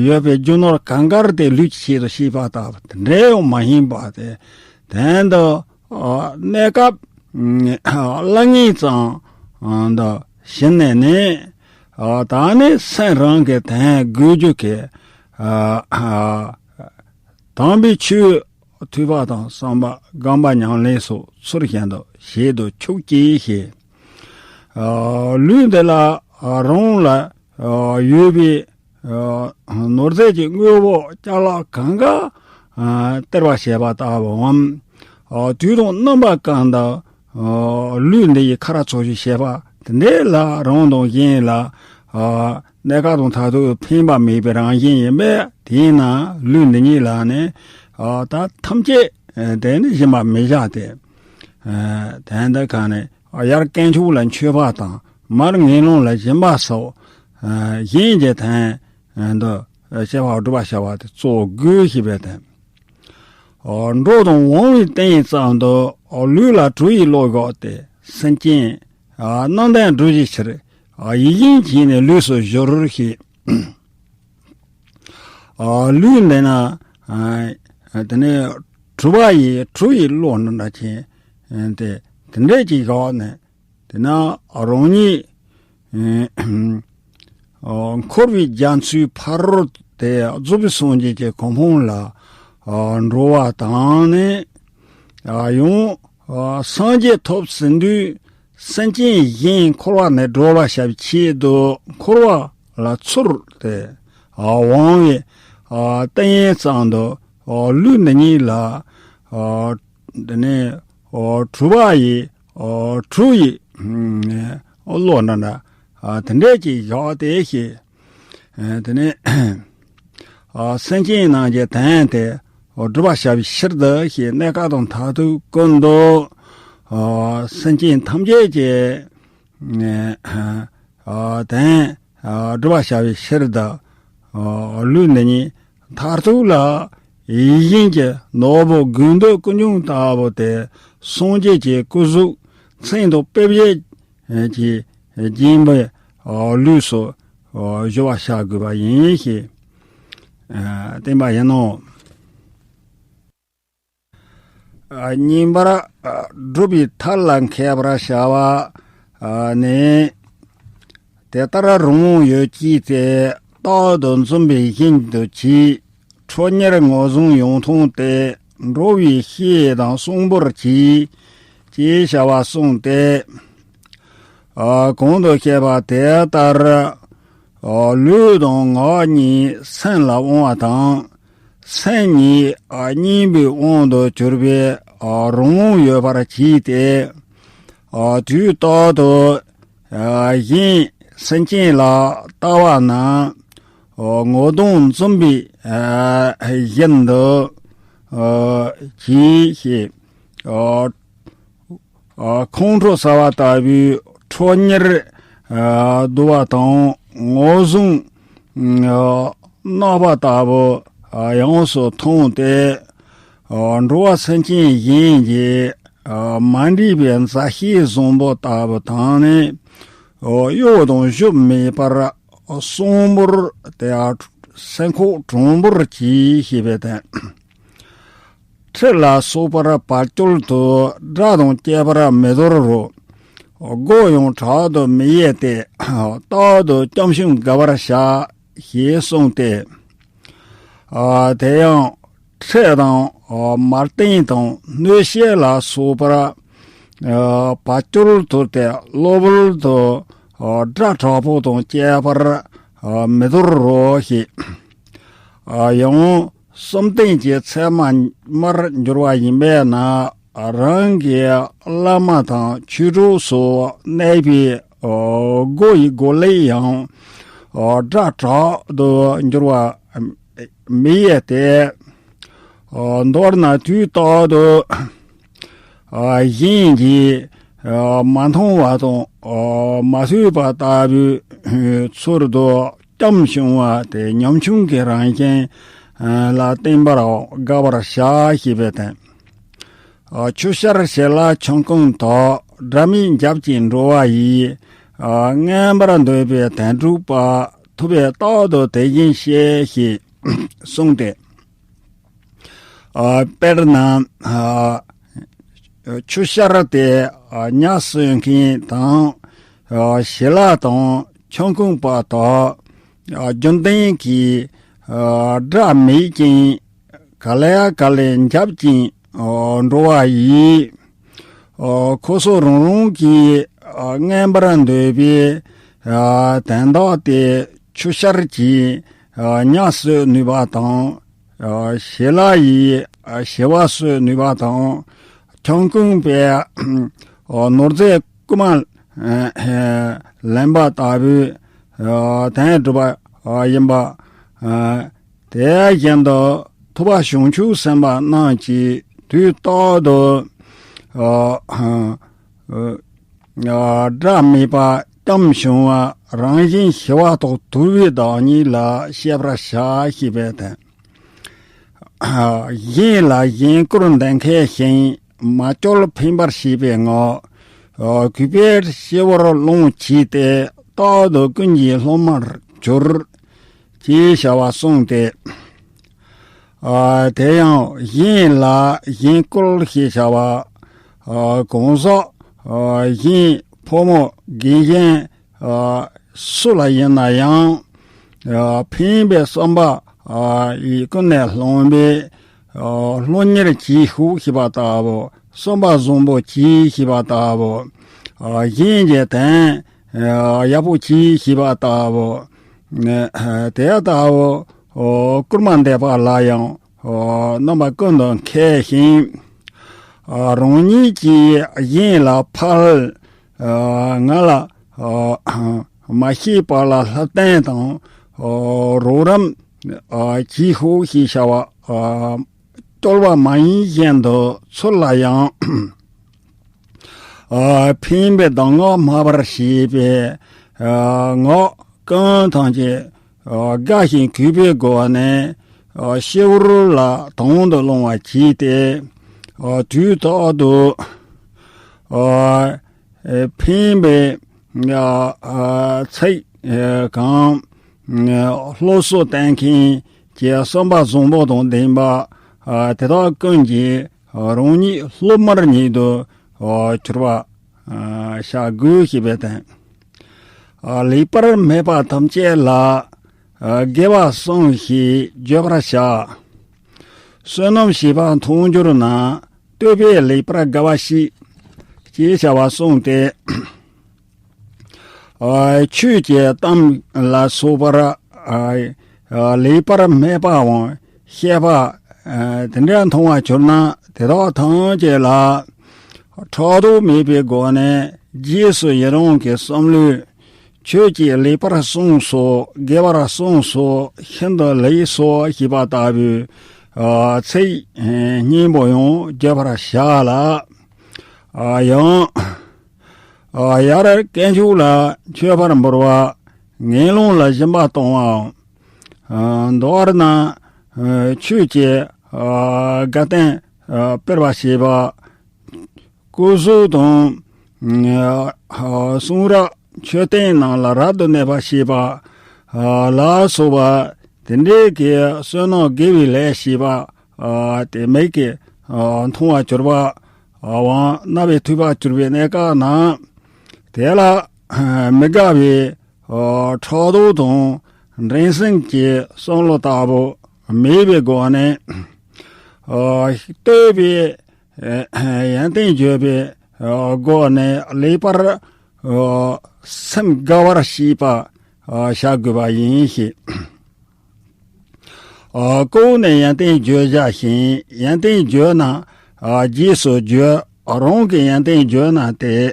ཡོད་པའི་རྒྱུ་ནོར་གང་གར་དེ་ལུས་ཀྱི་ཆེད་དུ་བྱེད་པ་ལྟ་བུ་དེ་འདྲ་བོ་མ་ཡིན་པ་དེ། དོན་དུ་གནས་སྐབས་གླ་རྔན་ཙམ་དུ་ཞུས་ནས་ནི། ད་ནི་སེམས་རང་གི་དོན་དགོས་རྒྱུ་གི་དམ་པའི་ཆོས་ཐོས་པ་དང་བསམ་པ་སྒོམ་པ་ཉམས་ལེན་སོགས་ཚུལ་བཞིན་དུ་བྱེད་དུ་ཆུག་ཅིག་ཞེས། ལུས་འདི་ལ་རང་ལ་ཡོད་པའི་ནོར་རྫས་ཀྱི་དངོས་པོ་ཅ་ལག་གང་ག་སྟེར་བ་བྱས་པ་ལྟ་བུའམ། དུས་དང་རྣམ་པ་གང་དུ་ལུས་འདི་ཡི་ཁ་ར་ཚོ་ཞིག་བྱས་པ་དེ་འདྲ་ལ་རང་དང་གཞན་ལ་གནས་སྐབས་དང་མཐར་ཐུག་ཕན་པ་མེད་པའི་རང་བཞིན་ཡིན་པས། དེས་ན་ལུས་འདི་ཉིད་ལ་ནི་ད་ཐམས་ཅད་དེ་ནི་སྦྱིན་པ་མི་བྱ་སྟེ། ཨ་དོན་དུ་གང་ནས་ཡར་དཀོན་མཆོག་ལ་མཆོད་པ་དང་མར་ངན་སློང་ལ་སྦྱིན་པ་སོགས་ཨ་གཞན་གྱི་དོན་དུ་བྱེད་པ་སྒྲུབ་པ་བྱ་བ་དེ་གཙོ་དགོས་ཞེས་པའི་དོན། འགྲོ་དང་འོང་བའི་རྟེན་ཙམ་དུ་ལུས་ལ་གྲུ་ཡི་བློ་བཞག་སྟེ་སེམས་ཅན་རྣམ་དོན་སྒྲུབ་བྱའི་ཕྱིར་ཡིད་བཞིན་བྱས་ནས་ལུས་སུ་སྦྱོར་ཞེས། ལུས་འདི་ན་དེ་ནས་གྲུ་པ་ཡི་གྲུ་ཡི་བློ་འདྲ་ཅན་དེ་དེ་འདྲས་ཀྱི་བཞག་ནས། དེ་ན་རང་ཉིད་འཁོར་བའི་རྒྱ་མཚོའི་ཕ་རོལ་ཏེ་རྫོགས་པའི་སངས་རྒྱས་ཀྱི་གོ་འཕང་ལ་འགྲོ་བ་དང་ནི། ཡང་སངས་རྒྱས་ཐོབ་ཟིན་དུས་སེམས་ཅན་གཞན་འཁོར་བ་ནས་སྒྲོལ་བར་བྱ་བའི་ཆེད་དུ་འཁོར་བ་ལ་ཚུར་ཏེ་འོང་བའི་རྟེན་ཙམ་དུ་ལུས་འདི་ཉིད་ལ། དེ་ནས་གྲུ་པ་ཡི་གྲུ་ཡི་བློ་འདྲ་འདྲ་དེ་འདྲས་ཀྱི་བཞག་སྟེ་ཞེས། དེ་ནས་སེམས་ཅན་རྣམས་ཀྱི་དོན་དེ་སྒྲུབ་པར་བྱ་བའི་ཕྱིར་དུ་ཞེས་གནས་སྐབས་དང་མཐར་ཐུག་ཀུན་ཏུ་སེམས་ཅན་ཐམས་ཅད་ཀྱི་དོན་སྒྲུབ་པར་བྱ་བའི་ཕྱིར་དུ་ལུས་འདི་ཉིད་མཐར་ཐུག་ལ་ཡིད་བཞིན་གྱི་ནོར་བུ་དགོས་འདོད་ཀུན་འབྱུང་ལྟ་བུ་དེ་སངས་རྒྱས་ཀྱི་སྐུ་གཟུགས་མཚན་དང་དཔེ་བྱད་ཀྱི་བརྒྱན་པའི་ལུས་སུ་སྦྱོར་བར་བྱ་དགོས་པ་ཡིན་ཞེས་བསྟན་པ་ཡིན་ནོ། གཉིས་པར་སྒྲུབ་པའི་མཐའ་ལ་མཁས་པར་བྱ་བ་ནི། དེ་ལྟར་རང་དབང་ཡོད་ཀྱིས་ཏེ། རྟག་ཏུ་འཛུམ་པའི་བཞིན་དུ་གྱིས། ཁྲོ་གཉེར་ངོ་བཟུང་ཡོངས་ཐོངས་ཏེ། འགྲོ་བའི་ཤེས་དང་གསོང་པོར་གྱིས། ཅེས་བྱ་བ་གསུངས་ཏེ། གོང་དུ་བཤད་པ་དེ་ལྟར། ལུས་དང་ངག་གཉིས་སེམས་ལ་དབང་བ་དང་། སེམས་ཉིད་གཉིས་པོའི་དབང་དུ་གྱུར་པའི་རང་དབང་ཡོད་པར་གྱིས་ཏེ། དུས་རྟག་ཏུ་གཞན་སེམས་ཅན་ལ་ལྟ་བ་ན་ངོ་གདོང་འཛུམ་པའི་བཞིན་དུ་གྱིས་ཞེས། ཁོང་ཁྲོ་ཟ་བ་ལྟ་བུའི་ཁྲོ་གཉེར་བསྡུ་བ་དང་ངོ་བཟུང་གནག་པ་ལྟ་བུ་ཡོངས་སུ་ཐོངས་ཏེ། འགྲོ་བ་སེམས་ཅན་གཞན་གྱི་མ་འདྲིས་པའི་མཛའ་བཤེས་བཟང་པོ་ལྟ་བུ་དང་ནི། གཡོ་དང་གཞོབ་མེད་པར་གསོང་པོར་ཏེ། སེམས་ཁོག་དྲང་པོར་གྱིས་ཞེས་པའི་དོན། ཁྲི་ལ་སོགས་པར་བར་སྐྱོར་དུ། དགྲ་དང་བཅས་པར་མི་དོར་རོ། མགོ་ཡང་དྲག་ཏུ་མི་གཡས་ཏེ། རྟག་ཏུ་སྐྱབས་ཤིང་དགའ་བར་བྱ། ཞེས་གསུངས་ཏེ། དེ་ཡང་ཁྲི་དང་མར་སྟན་དང་སྣོད་ཤལ་ལ་སོགས་པར་བར་སྐྱོར་དུ་སྟེ་གློ་བུར་དུ་དགྲ་དྲག་པོ་དང་བཅས་པར་མི་དོར་རོ་ཞེས། ཡང་བསམ་གཏན་གྱི་མཚན་མར་འགྱུར་བ་ཡིན་པས་ན། རང་གི་བླ་མ་དང་ཆོས་གྲོགས་སུ་གནས་པའི་སྒོ་ཡི་སྒོ་ལས་ཡང་དགྲ་དྲག་ཏུ་འགྱུར་བ་མི་ཡོང་སྟེ། མདོར་ན་དུས་རྟག་ཏུ་གཞན་གྱིས་མ་མཐོང་བ་དང་མ་ཐོས་པ་ལྟ་བུའི་ཚུལ་དུ་སྐྱབས་བྱུང་བ་དེ་ཉམ་ཆུང་གི་རང་བཞིན་ལ་བརྟེན་པར་དགའ་བར་བྱ་ཞེས་པའི་དོན། ཆུ་ཤར་ཞལ་ལག་ཆང་ཀུན་དག། དགྲ་མེད་འཇབ་ཅིང་འགྲོ་བ་ཡི། མངོན་པར་འདོད་པའི་དོན་སྒྲུབ་པ། ཐུབ་པས་རྟག་ཏུ་དེ་བཞིན་གཤེགས་ཞེས་གསུངས་ཏེ། དཔེར་ན། ཆུ་ཤར་དེ་ཉ་གསོད་མཁན་དང་། ཞལ་ལག་དང་ཆང་ཀུན་པ་དག། རྒྱུན་ལྡན་གྱི་དགྲ་མེད་ཅིང་། ག་ལེ་ག་ལེ་འཇབ་ཅིང་འགྲོ་བ་ཡི། ཁོ་ཚོ་རང་རང་གི་མངོན་པར་འདོད་པའི་དོན་དག་དེ་ཆུ་ཤར་གྱིས་ཉ་གསོད་ནུས་པ་དང་། ཞལ་ལག་ཡིས་བྱི་བ་གསོད་ནུས་པ་དང་། ཆང་ཀུན་པས་ནོར་རྫས་རྐུ་མ་ལེན་པ་ལྟ་བུའི་དོན་སྒྲུབ་པ་ཡིན་པ། དེ་བཞིན་དུ་ཐུབ་པ་བྱང་ཆུབ་སེམས་དཔའ་རྣམས་ཀྱིས་དུས་རྟག་ཏུ་ ཨ་ཨ་སྒྲ་མེད་པ་གཏམ་བྱུང་བ་རང་བཞིན་ཞི་བ་ཐོག་དུལ་བའི་བདག་ཉིད་ལ་ཤེས་པར་བྱ་ཞེས་པའི་དོན། གཞན་ལ་གཞན་བཀུར་འདེབས་མཁས་ཤིང་མ་བསྐྱོད་ཕན་པར་བྱེད་པའི་ངག་གུས་པས་སྤྱི་བོར་ལོངས་བྱས་ཏེ། རྟག་ཏུ་ཀུན་གྱི་སློབ་མར་གྱུར། ཅེས་བྱ་བ་གསུངས་ཏེ། ཨ་དེ་ཡང་གཞན་ལ་གཞན་བཀུར་ཞེས་བྱ་བ། ཨ་གང་ཟག་ཨ་གཞན་ཕོ་མོ་རྒན་གཞོན་ཨ་སུ་ལ་ཡིན་ན་ཡང་། ཨ་ཕན་པའི་བསམ་པ་ཨ་ཡིས་ཀུན་ནས་བསླངས་པའི་ཨ་སློབ་གཉེར་བྱེད་ཤོག་ཞེས་པ་ལྟ་བུ། བསམ་པ་བཟང་པོ་བྱེད་ཞེས་པ་ལྟ་བུ། ཨ་གཞན་གྱི་དོན་ཨ་ཡག་པོ་བྱེད་ཞེས་པ་ལྟ་བུ། ཨ་དེ་ལྟ་བུ་ཨ་བཀུར་མ་འདེབས་པ་ལ་ཡང་ཨ་རྣམ་པ་ཀུན་ཏུ་མཁས་ཤིང་། ཨ་རང་ཉིད་ཀྱིས་གཞན་ལ་ཕར་ཨ་ང་ལ་ཨ་མ་ཤེས་པ་ལ་ལྷབ་སྟོན་དང་ཨ་རོགས་རམ་ཨ་བྱེད་ཤོག་ཞེས་བྱ་བ། ཨ་བསྐྱོད་པ་མ་ཡིན་བཞིན་དུ་ཚུར་ལ་ཡང་ཨ་ཕན་པའི་གདམས་ངག་སྨྲ་བར་བྱེད་པའི་ཨ་ངག་ཀུན་ཐམས་ཅད་ཨ་དགའ་ཞིང་གུས་པའི་སྒོ་ནས་ཨ་སྤྱི་བོར་ལ་དང་དུ་ལོངས་པར་བྱས་ཏེ། ཨ་དུས་རྟག་ཏུ་ཨ་ཕན་པའི་ཨ་ཚིག་གམ་སློབ་གསོ་བསྟན་མཁན་གྱི་བསམ་པ་བཟང་པོ་དང་ལྡན་པ་ཨ་དེ་དག་ཀུན་གྱི་རང་ཉིད་སློབ་མར་ཉིད་དུ་གྱུར་པ་ཨ་བྱ་དགོས་ཞེས་པའི་དོན། ཨ་ལེགས་པར་སྨྲས་པ་ཐམས་ཅད་ལ་ཨ་དགེ་བ་གསུམ་ཞེས་བརྗོད་པར་བྱ། བསོད་ནམས་བྱེད་པ་མཐོང་གྱུར་ན། བསྟོད་པས་ལེགས་པར་དགའ་བ་བྱེད། ཅེས་བྱ་བ་གསུངས་ཏེ། ཨ་ཆོས་ཀྱི་གཏམ་ལ་སོགས་པར་ཨ་ཨ་ལེགས་པར་སྨྲས་པའམ་བཤད་པ་ཨ་དེ་འདྲ་མཐོང་བར་གྱུར་ན། དེ་དག་ཐམས་ཅད་ལ་ཕྲག་དོག་མེད་པའི་སྒོ་ནས་རྗེས་སུ་ཡི་རང་གི་བསམ་བློས། ཁྱོད་ཀྱིས་ལེགས་པར་གསུངས་སོ། དགེ་བར་གསུངས་སོ། ཤིན་ཏུ་ལེགས་སོ་ཞེས་པ་ལྟ་བུའི་ཨ་ཚིག་སྙན་པོ་ཡང་བརྗོད་པར་བྱ་ལ། ཨ་ཡང་ཨ་ཡར་དཀོན་མཆོག་ལ་མཆོད་པར་འབུལ་བ། ངན་སློང་ལ་སྦྱིན་པ་གཏོང་བའམ། ཨ་མདོར་ན་ཨ་ཆོས་ཀྱི་ཨ་དགའ་སྟོན་ཨ་སྤེལ་བ་བྱེད་པ། སྐུ་གཟུགས་དང་། ཨ་གསུང་རབ་མཆོད་རྟེན་རྣམས་ལ་རབ་ཏུ་གནས་པ་བྱེད་པ། ཨ་ལ་སོགས་པ་དེ་འདྲའི་གི་བསོད་ནམས་དགེ་བའི་ལས་བྱེད་པ། ཨ་དེ་མིག་གིས་ཨ་མཐོང་བར་གྱུར་པ། ཨ་དབང་རྣ་བས་ཐོས་པར་གྱུར་པའི་གནས་སྐབས་ན། དེ་ལ་ཨ་མི་དགའ་བའི་ཨ་ཕྲག་དོག་དང་འགྲན་སེམས་ཀྱི་བསམ་བློ་ལྟ་བུ་མེད་པའི་སྒོ་ནས། ཨ་བསྟོད་པའི་ཡོན་ཏན་བརྗོད་པའི་སྒོ་ནས་ལེགས་པར་སེམས་དགའ་བར་བྱེད་པ་བྱ་དགོས་པ་ཡིན་ཞེས། ཨ་ལྐོག་ནས་ཡོན་ཏན་བརྗོད་བྱ་ཞིང་། ཡོན་ཏན་བརྗོད་ན་ཨ་རྗེས་སུ་བརྗོད། རང་གི་ཡོན་ཏན་བརྗོད་ན་སྟེ།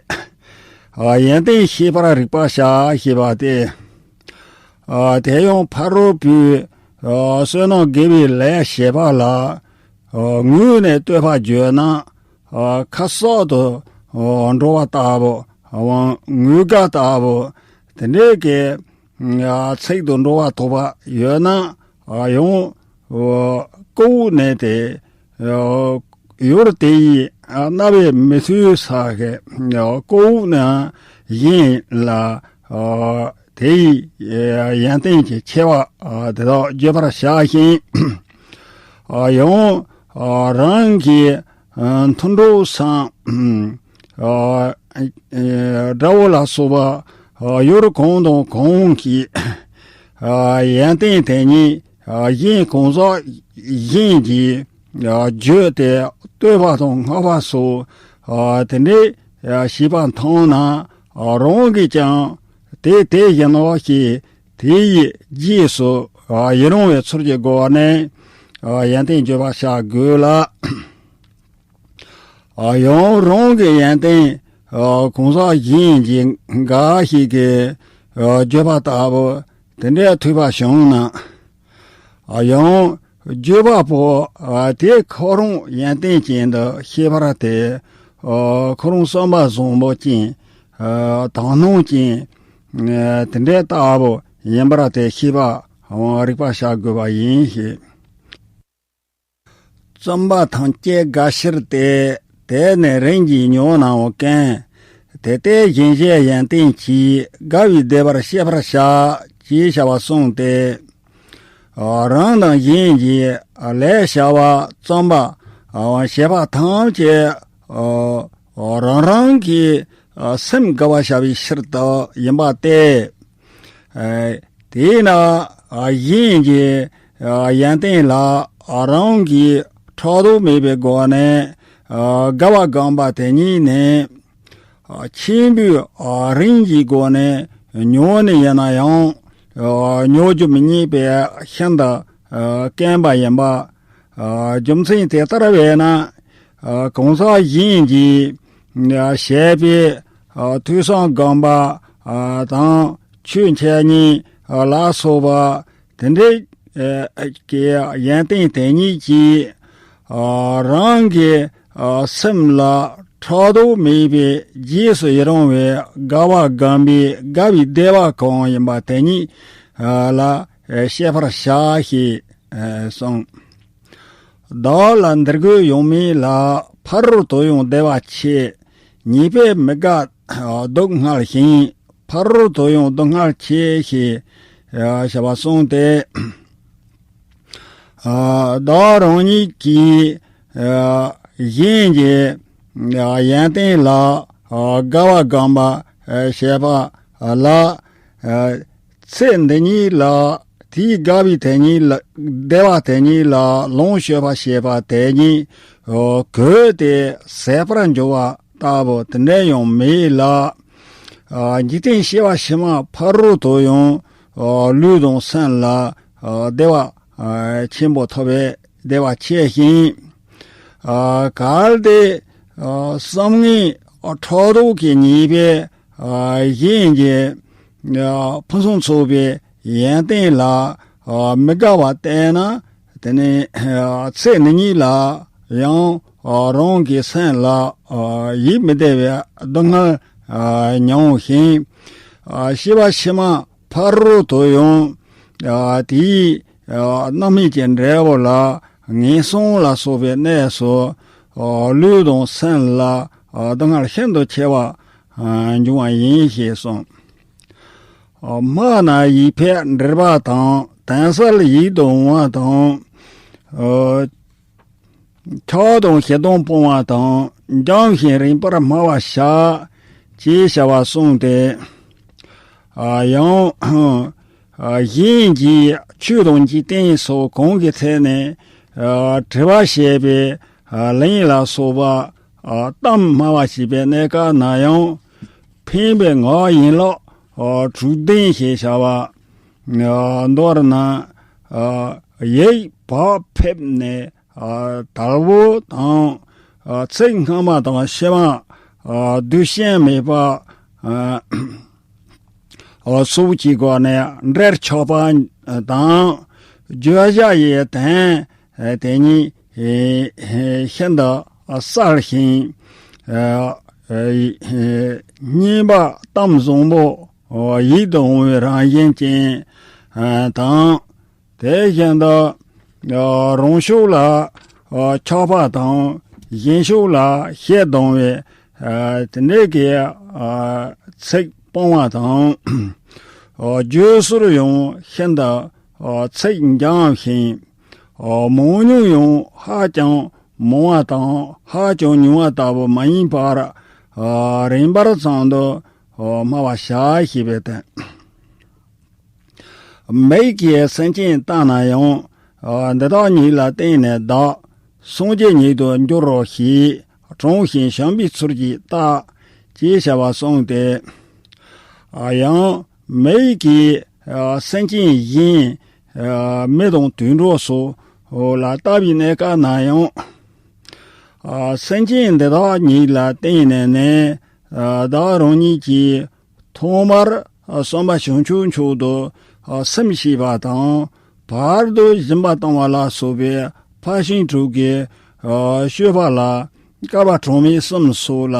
ཨ་ཡོན་ཏན་ཤེས་པར་རིག་པར་བྱ་ཞེས་པ་སྟེ། ཨ་དེ་ཡང་ཕ་རོལ་པོས་ཨ་བསོད་ནམས་དགེ་བའི་ལས་བྱེད་པ་ལ་ཨ་ངུས་ནས་བསྟོད་པ་བརྗོད་ན། ཨ་ཁ་གསག་ཏུ་ཨ་འགྲོ་བ་ལྟ་བུ། ཨ་ངུ་དགའ་ལྟ་བུ། དེ་འདྲའི་གི་ཨ་ཚིག་ཏུ་འགྲོ་བ་ཐོབ་པ་ཡོད་ན། ཨ་ཡང་ཨ་ལྐོག་ནས་དེ་ཨ་ཡུལ་དེ་ཡི་ཨ་རྣ་བས་མི་ཐོས་ས་གི་ཨ་ལྐོག་ནས་གཞན་ལ་ཨ་དེ་ཡི་ཡོན་ཏན་གྱི་ཆེ་བ་ཨ་དེ་དག་བརྗོད་པར་བྱ་ཞིང་། ཨ་ཡང་ཨ་རང་གི་ཨ་མཐུན་གྲོགས་སམ་ཨ་ཨ་དགྲ་བོ་ལ་སོགས་པ་ཨ་ཡུལ་གང་དང་གང་གི་ཨ་ཡོན་ཏན་དེ་ཉིད་ཨ་གཞན་གང་ཟག་གཞན་གྱིས་ཨ་བརྗོད་དེ་བསྟོད་པ་དང་བསྔགས་པ་སོགས་ཨ་དེ་འདྲའི་ཨ་བྱེད་པ་མཐོང་ན། ཨ་རང་གིས་ཀྱང་དེ་དེ་བཞིན་ནོ་ཞེས་དེ་ཡི་རྗེས་སུ་ཨ་ཡི་རང་བའི་ཚུལ་གྱི་སྒོ་ནས་ཨ་ཡོན་ཏན་བརྗོད་པར་བྱ་དགོས་ལ། ཨ་ཡང་རང་གི་ཡོན་ཏན་ཨ་གང་ཟག་གཞན་གྱིས་འགའ་ཞིག་གིས་ཨ་བརྗོད་པ་ལྟ་བུ་དེ་འདྲའི་ཐོས་པ་བྱུང་ན། ཨ་ཡང་བརྗོད་པ་པོ་ཨ་དེ་ཁོ་རང་ཡོན་ཏན་ཅན་དུ་ཤེས་པར་ཐལ། ཁོ་རང་བསམ་པ་བཟང་པོ་ཅན། དག་སྣང་ཅན། དེ་འདྲའི་ལྟ་བུ་ཡིན་པར་དེ་ཤེས་པ་རིག་པ་བྱ་དགོས་པ་ཡིན་ཞེས། བརྩོན་པ་ཐམས་ཅད་དགའ་ཕྱིར་ཏེ། དེ་ནི་རིམ་གྱིས་མྱོང་ནའང་ཀུན། དེ་ལྟས་གཞན་གཞན་ཡོན་ཏན་གྱིས། དགའ་བའི་བདེ་བར་སྤྱད་པར་བྱ། ཅེས་བྱ་བ་གསུངས་ཏེ། རང་དང་གཞན་གྱི་ལས་བྱ་བ་བརྩོན་པ་བྱེད་པ་ཐམས་ཅད་རང་རང་གི་སེམས་དགའ་བ་བྱ་བའི་ཕྱིར་དུ་ཡིན་པ་སྟེ། དེས་ན་གཞན་གྱི་ཡོན་ཏན་ལ་རང་གིས་ཕྲག་དོག་མེད་པའི་སྒོ་ནས་དགའ་བ་བསྒོམ་པ་དེ་ཉིད་ནི། ཆེན་པོའི་རིམ་གྱི་སྒོ་ནས་མྱོང་ནི་ཡིན་ན་ཡང་། མྱོང་རྒྱུ་མི་རྙེད་པས་ཤིན་ཏུ་དཀོན་པ་ཡིན་པ། རྒྱུ་མཚན་དེ་ལྟར་བས་ན། གང་ཟག་གཞན་གྱིས་བྱས་པའི་ཐོས་བསམ་སྒོམ་པ་དང་ཆོས་འཆད་ཉན་ལ་སོགས་པ། དེ་འདྲའི་གི་ཡོན་ཏན་དེ་ཉིད་ཀྱིས། རང་གི་སེམས་ལ་ཕྲག་དོག་མེད་པའི་རྗེས་སུ་ཡི་རང་བའི་དགའ་བ་བསྒོམ་པའི་དགའ་བའི་བདེ་བ་གང་ཡིན་པ་དེ་ཉིད་ལ་སྤྱད་པར་བྱ་ཞེས་གསུངས། བདག་ལ་འདི་སྒོས་ཡོང་མིན་ལ། ཕ་རོལ་ཏུ་ཡང་བདེ་བ་ཆེ། ཉེས་པས་མི་དགའ་སྡུག་བསྔལ་ཞིང་། ཕ་རོལ་ཏུ་ཡང་སྡུག་བསྔལ་ཆེ་ཞེས་བྱ་བ་གསུངས་ཏེ། བདག་རང་ཉིད་ཀྱིས་གཞན་གྱི་ཡོན་ཏན་ལ་དགའ་བ་བསྒོམ་པ་བྱེད་པ་ལ། ཚེ་འདི་ཉིད་ལ་དེའི་དགའ་བའི་དེ་ཉིད་ལ། བདེ་བ་དེ་ཉིད་ལ་ལོངས་སྤྱོད་པ་བྱེད་པ་དེ་ཉིད་གོལ་ཏེ་ཟད་པར་འགྱུར་བ་ལྟ་བུ་དེ་འདྲ་ཡང་མེད་ལ། འཇིག་རྟེན་སྐྱེ་བ་ཕྱི་མ་ཕ་རོལ་ཏུ་ཡང་ལུས་དང་སེམས་ལ་བདེ་བ་ཆེན་པོ་ཐོབ་པའི་བདེ་བ་ཆེ་ཞིང་། གལ་ཏེ་བསམ་ངན་ཕྲག་དོག་གི་ཉེས་པས་གཞན་གྱི་ཕུན་སུམ་ཚོགས་པའི་ཡོན་ཏན་ལ་མི་དགའ་བ་བསྟན་ན། དེ་ནི་ཚེ་འདི་ཉིད་ལ་ཡང་རང་གི་སེམས་ལ་ཡིད་མི་བདེ་བའི་སྡུག་བསྔལ་མྱོང་ཞིང་། སྐྱེ་བ་ཕྱི་མ་ཕ་རོལ་ཏུ་ཡང་དེའི་རྣམ་སྨིན་གྱི་འབྲས་བུ་ལ་ངན་སོང་ལ་སོགས་པའི་གནས་སུ་ལུས་དང་སེམས་ལ་སྡུག་བསྔལ་ཤིན་ཏུ་ཆེ་བ་འབྱུང་བ་ཡིན་ཞེས་གསུངས། སྨྲ་ན་ཡིད་ཕེབས་འདྲེར་པ་དང་། དོན་གསལ་ཡིད་དུ་འོང་བ་དང་། ཁྲག་དང་ཞེ་སྡང་སྤོང་བ་དང་། འཇམ་ཞིང་རིངས་པར་སྨྲ་བར་བྱ། ཅེས་བྱ་བ་གསུངས་ཏེ། ཡང་གཞན་གྱིས་ཆོས་དང་འཇིག་རྟེན་སོགས་གང་གི་ཚེ་ནས་དྲི་བ་བཤད་པའི་ལན་ལ་སོགས་པ་གཏམ་སྨྲ་བར་བྱེད་པའི་གནས་སྐབས་ན་ཡང་། ཕན་པའི་ངག་ཡན་ལག་དྲུག་ལྡན་ཞེས་བྱ་བ། མདོར་ན་ཡིད་བག་ཕེབས་ནས་དལ་བུ་དང་། ཚིག་སྔ་མ་དང་ཕྱི་མ་སྡུད་ཞེན་མེད་པ་སོགས་ཀྱི་སྒོ་ནས་འདྲེར་ཆགས་པ་དང་། བརྗོད་བྱ་ཡི་དོན་དེ་ཉིད་ཤིན་ཏུ་གསལ་ཞིང་། སྙན་པ་གཏམ་བཟང་པོ་ཡིད་དུ་འོང་བའི་རང་བཞིན་ཅན་དང་། དེ་བཞིན་དུ་རང་ཕྱོགས་ལ་ཆགས་པ་དང་། གཞན་ཕྱོགས་ལ་ཞེ་སྡང་བའི་དེ་འདྲའི་གི་ཚིག་སྤོང་བ་དང་། བརྗོད་ཟོར་ཡང་ཤིན་ཏུ་ཚིག་འཇམ་ཞིང་། མང་ཉུང་ཡང་ཧ་ཅང་མང་བ་དང་ཧ་ཅང་ཉུང་བ་ལྟ་བུ་མ་ཡིན་པར། རིམ་པར་ཙམ་དུ་སྨྲ་བར་བྱ་ཞེས་པའི་དོན། མིག་གིས་སེམས་ཅན་བལྟས་ན་ཡང་། འདི་དག་ཉིད་ལ་བརྟེན་ནས་བདག་སངས་རྒྱས་ཉིད་དུ་འགྱུར་རོ་ཞེས་དྲང་ཞིང་བྱམས་པའི་ཚུལ་གྱིས་བལྟ། ཅེས་བྱ་བ་གསུངས་ཏེ། ཡང་མིག་གིས་སེམས་ཅན་གཞན་མི་དང་དུད་འགྲོ་སོགས་ལ་བལྟ་བའི་གནས་སྐབས་ན་ཡང་། སེམས་ཅན་འདི་དག་ཉིད་ལ་བརྟེན་ནས་ནི་བདག་རང་ཉིད་ཀྱིས་ཐོག་མར་བསམ་པ་བྱང་ཆུབ་མཆོག་ཏུ་སེམས་བསྐྱེད་པ་དང་། བར་དུ་སྦྱིན་པ་བཏང་བ་ལ་སོགས་པའི་ཕར་ཕྱིན་དྲུག་གི་སྤྱོད་པ་ལ་ བསྐལ་པ་གྲངས་མེད་གསུམ་སོགས་ལ་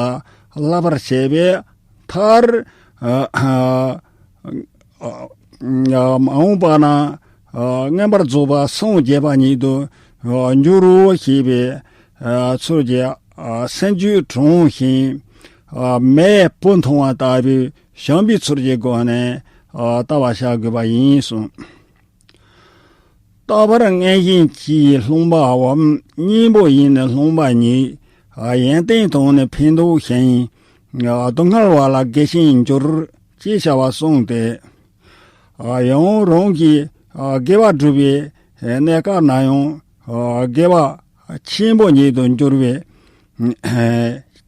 བསླབ་པར་བྱས་པས། མཐར་ཨ་ཨ་ཨ་མ་འོངས་པ་ན་ཨ་མངོན་པར་རྫོགས་པ་སངས་རྒྱས་པ་ཉིད་དུ་ཨ་འགྱུར་རོ་ཞེས་པའི་ཨ་ཚུལ་གྱི་ཨ་སེམས་རྒྱུད་དྲང་ཞིང་ཨ་མེས་པོ་མཐོང་བ་ལྟ་བུའི་བྱམས་པའི་ཚུལ་གྱི་སྒོ་ནས་ཨ་བལྟ་བར་བྱ་དགོས་པ་ཡིན་གསུངས། རྟག་པར་མངོན་ཞེན་གྱིས་སློང་བའམ་གཉེན་པོ་ཡིས་ནི་སློང་བ་ཉིད། ཡོན་ཏན་དང་ནི་ཕན་འདོགས་ཤིང་། སྡུག་བསྔལ་བ་ལ་དགེ་ཞིང་འགྱུར། ཅེས་བྱ་བ་གསུངས་ཏེ། ཡང་རང་གིས་དགེ་བ་བསྒྲུབ་པའི་གནས་སྐབས་ན་ཡང་དགེ་བ་ཆེན་པོ་ཉིད་དུ་འགྱུར་བའི་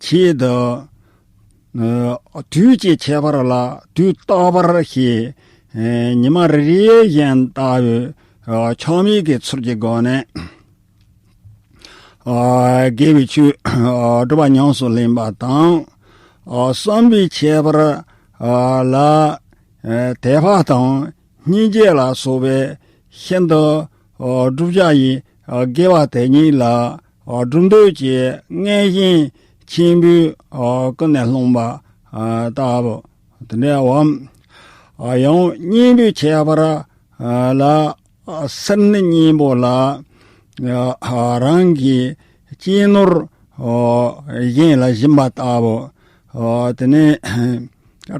ཆེད་དུ། དུས་ཀྱི་ཁྱད་པར་ལ་དུས་རྟག་པར་ཞེས། ཉི་མ་རེ་རེ་བཞིན་ལྟ་བུའི་ཆགས་མེད་ཀྱི་ཚུལ་གྱི་སྒོ་ནས། དགེ་བའི་ཆོས་སྒྲུབ་པ་ཉམས་སུ་ལེན་པ་དང་། བསམ་པའི་ཁྱད་པར་ལ་དད་པ་དང་སྙིང་རྗེ་ལ་སོགས་པའི་ཤིན་ཏུ་བསྒྲུབ་བྱ་ཡི་དགེ་བ་དེ་ཉིད་ལ་སྒྲུབ་འདོད་ཀྱི་མངོན་ཞེན་ཆེན་པོས་ཀུན་ནས་སློང་བ་ལྟ་བུ། དེ་འདྲའམ། ཡང་གཉེན་པོའི་ཁྱད་པར་ལ། སེམས་ནི་གཉེན་པོ་ལ། རང་གི་གཅེས་ནོར་གཞན་ལ་སྦྱིན་པ་ལྟ་བུ། དེ་ནས་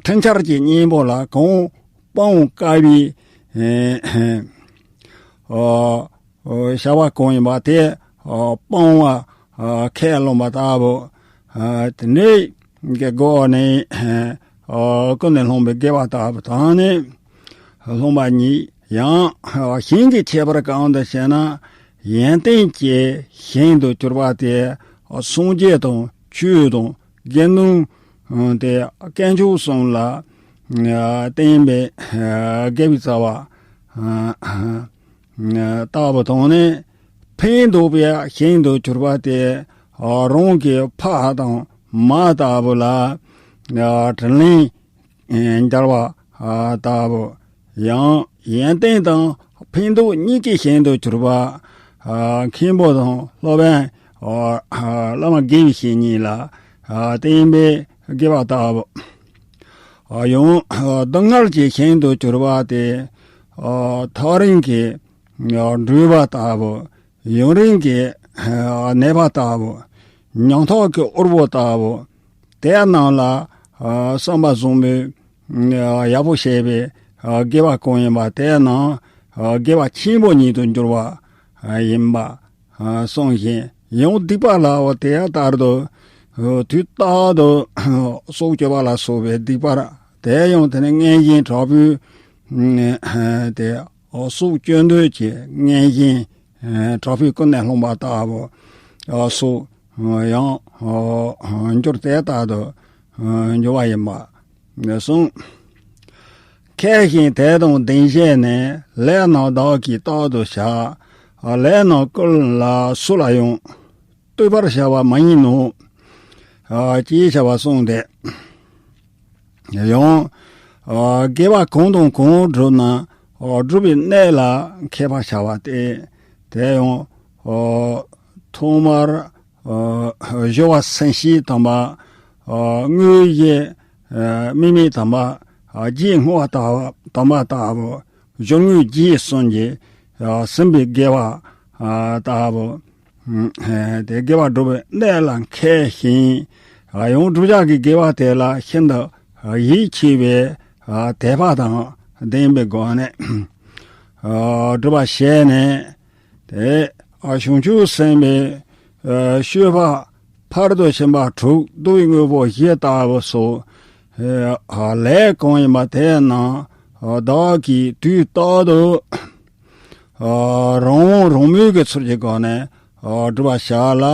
འཕྲིན་བཅར་གྱི་གཉེན་པོ་ལ་གང་སྤང་དཀའ་བའི། བྱ་བ་གང་ཡིན་པ་དེ་སྤང་བ་ཁས་བླངས་པ་ལྟ་བུ། དེ་འདྲའི་གི་སྒོ་ནས་ཀུན་ནས་སློང་བའི་དགེ་བ་ལྟ་བུ་དང་ནི་སློང་བ་ཉིད། ཡང་གཞན་གྱི་ཁྱད་པར་གང་དུ་བྱས་ན། ཡོན་ཏན་གྱི་ཞིང་དུ་གྱུར་པ་དེ་སངས་རྒྱས་དང་ཆོས་དང་དགེ་འདུན་དེ་དཀོན་མཆོག་གསུམ་ལ་བརྟེན་པའི་དགེ་བའི་རྩ་བ། ལྟ་བུ་དང་ནི། ཕན་འདོགས་པའི་ཞིང་དུ་གྱུར་པ་དེ། རང་གི་ཕ་དང་མ་ལྟ་བུ་ལ། དྲིན་ལན་འཇལ་བ་ལྟ་བུ། ཡང་ཡོན་ཏན་དང་ཕན་འདོགས་གཉིས་ཀྱི་ཞིང་དུ་གྱུར་པ། མཁན་པོ་དང་སློབ་དཔོན། བླ་མ་དགེ་བའི་བཤེས་གཉེན་ལ་བརྟེན་པའི་དགེ་བ་ལྟ་བུ། ཡང་སྡུག་བསྔལ་གྱི་ཞིང་དུ་གྱུར་པ་དེ། ཐག་རིང་གི་འགྲུལ་པ་ལྟ་བུ། ཡུན་རིང་གི་གནས་པ་ལྟ་བུ། ཉམ་ཐག་གི་དབུལ་པོ་ལྟ་བུ། དེ་རྣམས་ལ་བསམ་པ་བཟང་པོའི་ཡག་པོ་བྱས་པའི་དགེ་བ་གང་ཡིན་པ་དེ་རྣམས་དགེ་བ་ཆེན་པོ་ཉིད་དུ་འགྱུར་བ་ཡིན་པ། གསུངས་ཤིང་། ཡང་སྡིག་པ་ལའང་དེ་ལྟར་དུ། དུས་རྟག་ཏུ་སྲོག་གཅོད་པ་ལ་སོགས་པའི་སྡིག་པ་དེ་ཡང་དེ་ནི་མངོན་ཞེན་དྲག་པོས་དེ་སྲོག་གཅོད་འདོད་ཀྱི་མངོན་ཞེན་དྲག་པོས་ཀུན་ནས་སློང་བ་ལྟ་བུ་སོགས་ཡང་འགྱུར་དེ་ལྟར་དུ་འགྱུར་བ་ཡིན་པ་གསུངས། མཁས་ཤིང་དད་དང་ལྡན་བྱས་ནས། ལས་རྣམས་བདག་གིས་རྟག་ཏུ་བྱ། ལས་རྣམས་ཀུན་ལ་སུ་ལ་ཡང་། ལྟོས་པར་བྱ་བ་མ་ཡིན་ནོ། ཅེས་བྱ་བ་གསུངས་ཏེ། ཡང་དགེ་བ་གང་དང་གང་བསྒྲུབ་ན་བསྒྲུབ་པའི་གནས་ལ་མཁས་པར་བྱ་བ་སྟེ། དེ་ཡང་ཐོག་མར་སྦྱོར་བ་སེམས་བསྐྱེད་དམ་པ། དངོས་གཞི་དམིགས་མེད་དམ་པ། རྗེས་བསྔོ་བ་དམ་པ་ལྟ་བུ། སྦྱོར་དངོས་རྗེས་གསུམ་གྱིས་ཟིན་པའི་དགེ་བ་ལྟ་བུ། དེ་དགེ་བ་སྒྲུབ་པའི་གནས་ལ་མཁས་ཤིང་། ཡང་བསྒྲུབ་བྱ་གི་དགེ་བ་དེ་ལ་ཤིན་ཏུ་ཡིད་ཆེས་པའི་དད་པ་དང་ལྡན་པའི་སྒོ་ནས་སྒྲུབ་པ་བྱས་ནས། དེ་བྱང་ཆུབ་སེམས་དཔའི་སྤྱོད་པ་ཕར་ཕྱིན་པ་དྲུག་བསྡུ་བའི་དངོས་པོ་བཞི་ལྟ་བུ་སོགས། ལས་གང་ཡིན་པ་དེ་རྣམས་བདག་གིས་དུས་རྟག་ཏུ་རང་དབང་རང་མོས་ཀྱི་ཚུལ་གྱི་སྒོ་ནས་སྒྲུབ་པར་བྱ་ལ།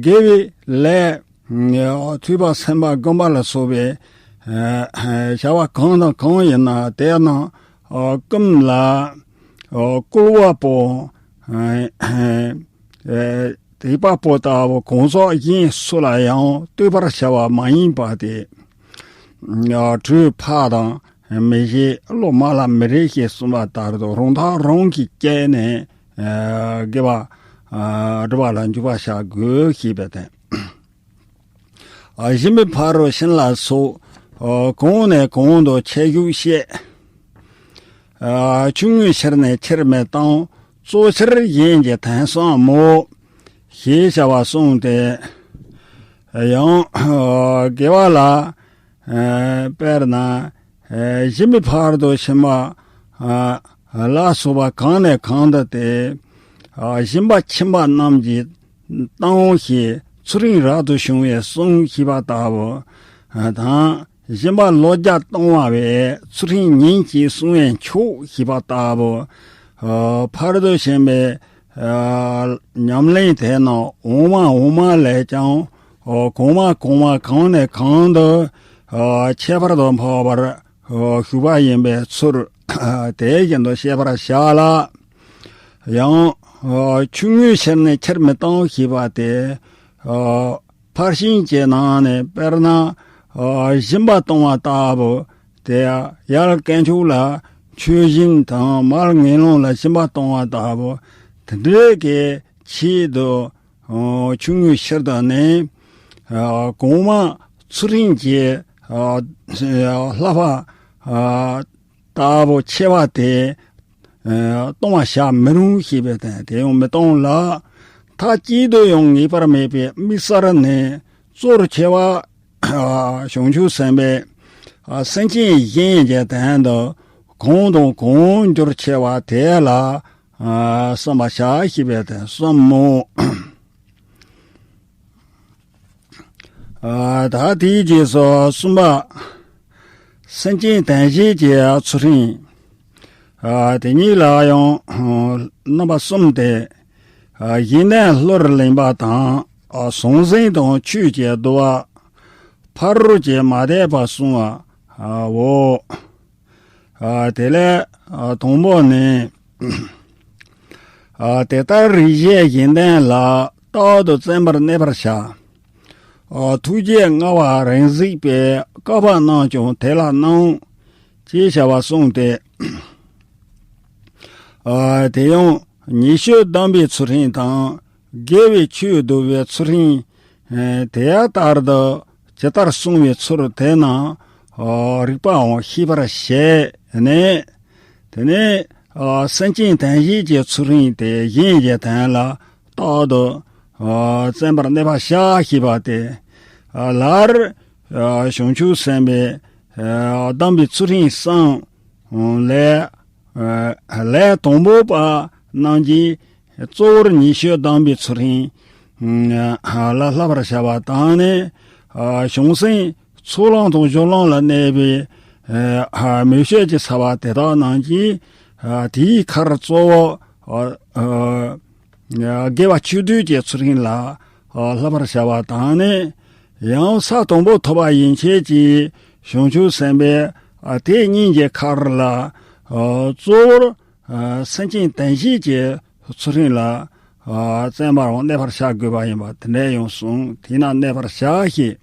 དགེ་བའི་ལས་ཐོས་པ་སེམས་པ་སྒོམ་པ་ལ་སོགས་པའི་བྱ་བ་གང་དང་གང་ཡིན་ན་དེ་རྣམས་ཀུན་ལ་བསྐུལ་བ་པོ། དད་པ་པོ་ལྟ་བུ་གང་ཟག་གཞན་སུ་ལ་ཡང་ལྟོས་པར་བྱ་བ་མ་ཡིན་པ་སྟེ། གྲོས་ཕ་དང་མི་ཤེས་སློབ་མ་ལ་མི་རེ་ཞེས་གསུངས་པ་ལྟར་དུ་རང་ཐག་རང་གིས་བཅད་ནས་དགེ་བ་ ཨ་སྒྲུབ་པ་ལ་འཇུག་པར་བྱ་དགོས་ཞེས་པའི་དོན། ཨ་སྦྱིན་པའི་ཕ་རོལ་ཕྱིན་ལ་སོགས། ཨ་གོང་ནས་གོང་དུ་ཁྱད་ཞུགས་བཤད། ཨ་ཆུང་ངུའི་ཕྱིར་ནི་ཕྱིར་མི་གཏོང་། གཙོ་ཆེར་གཞན་གྱི་དོན་བསམ་མོ། ཞེས་བྱ་བ་གསུངས་ཏེ། ཡང་ཨ་དགེ་བ་ལ། ཨ་དཔེར་ན། ཨ་སྦྱིན་པའི་ཕ་རོལ་ཏུ་ཕྱིན་པ། ཨ་ལ་སོགས་པ་གང་ནས་གང་དུ་སྟེ། ཨ་སྦྱིན་པ་ཁྱིམ་པ་རྣམས་ཀྱིས་གཏོང་ཞེས་ཚུལ་ཁྲིམས་རབ་ཏུ་བྱུང་བའི་གསུང་ཞེས་པ་ལྟ་བུ། ཨ་དང་། སྦྱིན་པ་ལོ་བརྒྱ་གཏོང་བ་བས་ཚུལ་ཁྲིམས་ཉིན་གཅིག་བསྲུང་བས་ཆོག་ཞེས་པ་ལྟ་བུ། ཨ་ཕ་རོལ་ཏུ་ཕྱིན་པའི་ཨ་ཉམས་ལེན་དེ་རྣམས་འོག་མ་འོག་མ་ལས་ཀྱང་། ཨ་གོང་མ་གོང་མ་གང་ནས་གང་དུ་ཨ་ཁྱད་པར་དུ་འཕགས་པར་ཨ་ཞུགས་པ་ཡིན་པའི་ཚུལ་ཨ་དེ་བཞིན་དུ་ཤེས་པར་བྱ་ལ། ཡང་ཨ་ཆུང་ངུའི་ཕྱིར་ནི་ཕྱིར་མི་གཏོང་ཞེས་པ་སྟེ། ཨ་ཕར་ཕྱིན་གྱི་ནང་ནས་དཔེར་ན། ཨ་སྦྱིན་པ་གཏོང་བ་ལྟ་བུ། དེ་ཡང་ཡར་དཀོན་མཆོག་ལ་མཆོད་སྦྱིན་དང་མར་ངན་སློང་ལ་སྦྱིན་པ་གཏོང་བ་ལྟ་བུ། དེ་འདྲའི་གི་ཆེད་དུ། ཨ་ཆུང་ངུའི་ཕྱིར་དུ་ནི། ཨ་གོང་མ་ཚུལ་ཁྲིམས་ཀྱི་ཨ་བསླབ་པ་ཨ་ལྟ་བུ་ཆེ་བ་དེ། ཨ་གཏོང་བར་བྱ་མི་རུང་ཞེས་པའི་དོན། དེ་ཡང་མི་གཏོང་ལ། མཐའ་གཅིག་ཏུ་ཡང་ངེས་པར་མེད་པའི་དམིགས་བསལ་ནི། གཙོར་ཆེ་བ། ཨ་བྱང་ཆུབ་སེམས་དཔའི་ཨ་སེམས་ཅན་གཞན་གྱི་དོན་དུ་གང་དང་གང་འགྱུར་ཆེ་བ་དེ་ལ་ཨ་བསམ་པར་བྱ་ཞེས་པའི་དོན་གསུམ་མོ། ཨ་ད་དེའི་རྗེས་སུ་གསུམ་པ། སེམས་ཅན་དོན་བྱེད་ཀྱི་ཚུལ་ཁྲིམས། ཨ་དེ་ཉིད་ལ་ཡང་རྣམ་པ་གསུམ་སྟེ། ཨ་གཞན་དོན་ལྷུར་ལེན་པ་དང་། ཨ་ཟང་ཟིང་དང་ཆོས་ཀྱི་བསྡུ་བ། ཕ་རོལ་གྱི་མ་དད་པ་གསུང་བའོ། ཨ་དེ་ལས་ཨ་དང་པོ་ནི། ཨ་དེ་ལྟར་རིགས་ཤེས་གཞན་དོན་ལ། རྟག་ཏུ་བརྩོན་པར་གནས་པར་བྱ། ཨ་ཐུགས་རྗེས་མངའ་བ་རིང་གཟིགས་པས། བཀག་པ་རྣམས་ཀྱང་དེ་ལ་གནང་། ཅེས་བྱ་བ་གསུངས་ཏེ། ཨ་དེ་ཡང་ཉེས་སྤྱོད་སྡོམ་པའི་ཚུལ་ཁྲིམས་དང་། དགེ་བའི་ཆོས་བསྡུ་བའི་ཚུལ་ཁྲིམས། ཨ་དེ་ཡང་ལྟར་དུ་ཇི་ལྟར་གསུངས་པའི་ཚུལ་དེ་རྣམས། ཨ་རིགས་པའང་ཤེས་པར་བྱས་ནས། དེ་ནས་ཨ་སེམས་ཅན་དོན་བྱེད་ཀྱི་ཚུལ་ཁྲིམས་དེ་གཞན་གྱི་དོན་ལ་རྟག་ཏུ་ཨ་བརྩོན་པར་གནས་པར་བྱ་ཞེས་པ་སྟེ། ཨ་ལར་ཨ་བྱང་ཆུབ་སེམས་དཔའི་ཨ་སྡོམ་པའི་ཚུལ་ཁྲིམས་གསུམ་ལས། ཨ་ལས་དང་པོ་པ་རྣམས་ཀྱིས་གཙོ་བོར་ཉེས་སྤྱོད་སྡོམ་པའི་ཚུལ་ཁྲིམས་ཨ་ལ་བསླབ་པར་བྱ་བ་དང་ནི། ཨ་བྱང་སེམས་ཚོགས་ལམ་དང་སྦྱོར་ལམ་ལ་གནས་པའི་ཨ་མོས་སྤྱོད་ཀྱི་ཚ་བ་དེ་དག་རྣམས་ཀྱིས། ཨ་དེའི་ཁར་གཙོ་བོ་ཨ་ཨ་དགེ་བ་ཆོས་སྡུད་ཀྱི་ཚུལ་ཁྲིམས་ལ་ཨ་བསླབ་པར་བྱ་བ་དང་ནི། ཡང་ས་དང་པོ་ཐོབ་པ་ཡན་ཆད་ཀྱི་བྱང་ཆུབ་སེམས་དཔའི་ཨ་དེ་གཉིས་ཀྱི་ཁར་ལ་ཨ་གཙོ་བོར་ཨ་སེམས་ཅན་དོན་བྱེད་ཀྱི་ཚུལ་ཁྲིམས་ལ་ཨ་བརྩོན་པར་གནས་པར་བྱ་དགོས་པ་ཡིན་པ་དེ་འདྲ་ཡང་གསུངས། དེས་ན་གནས་པར་བྱ་ཞེས།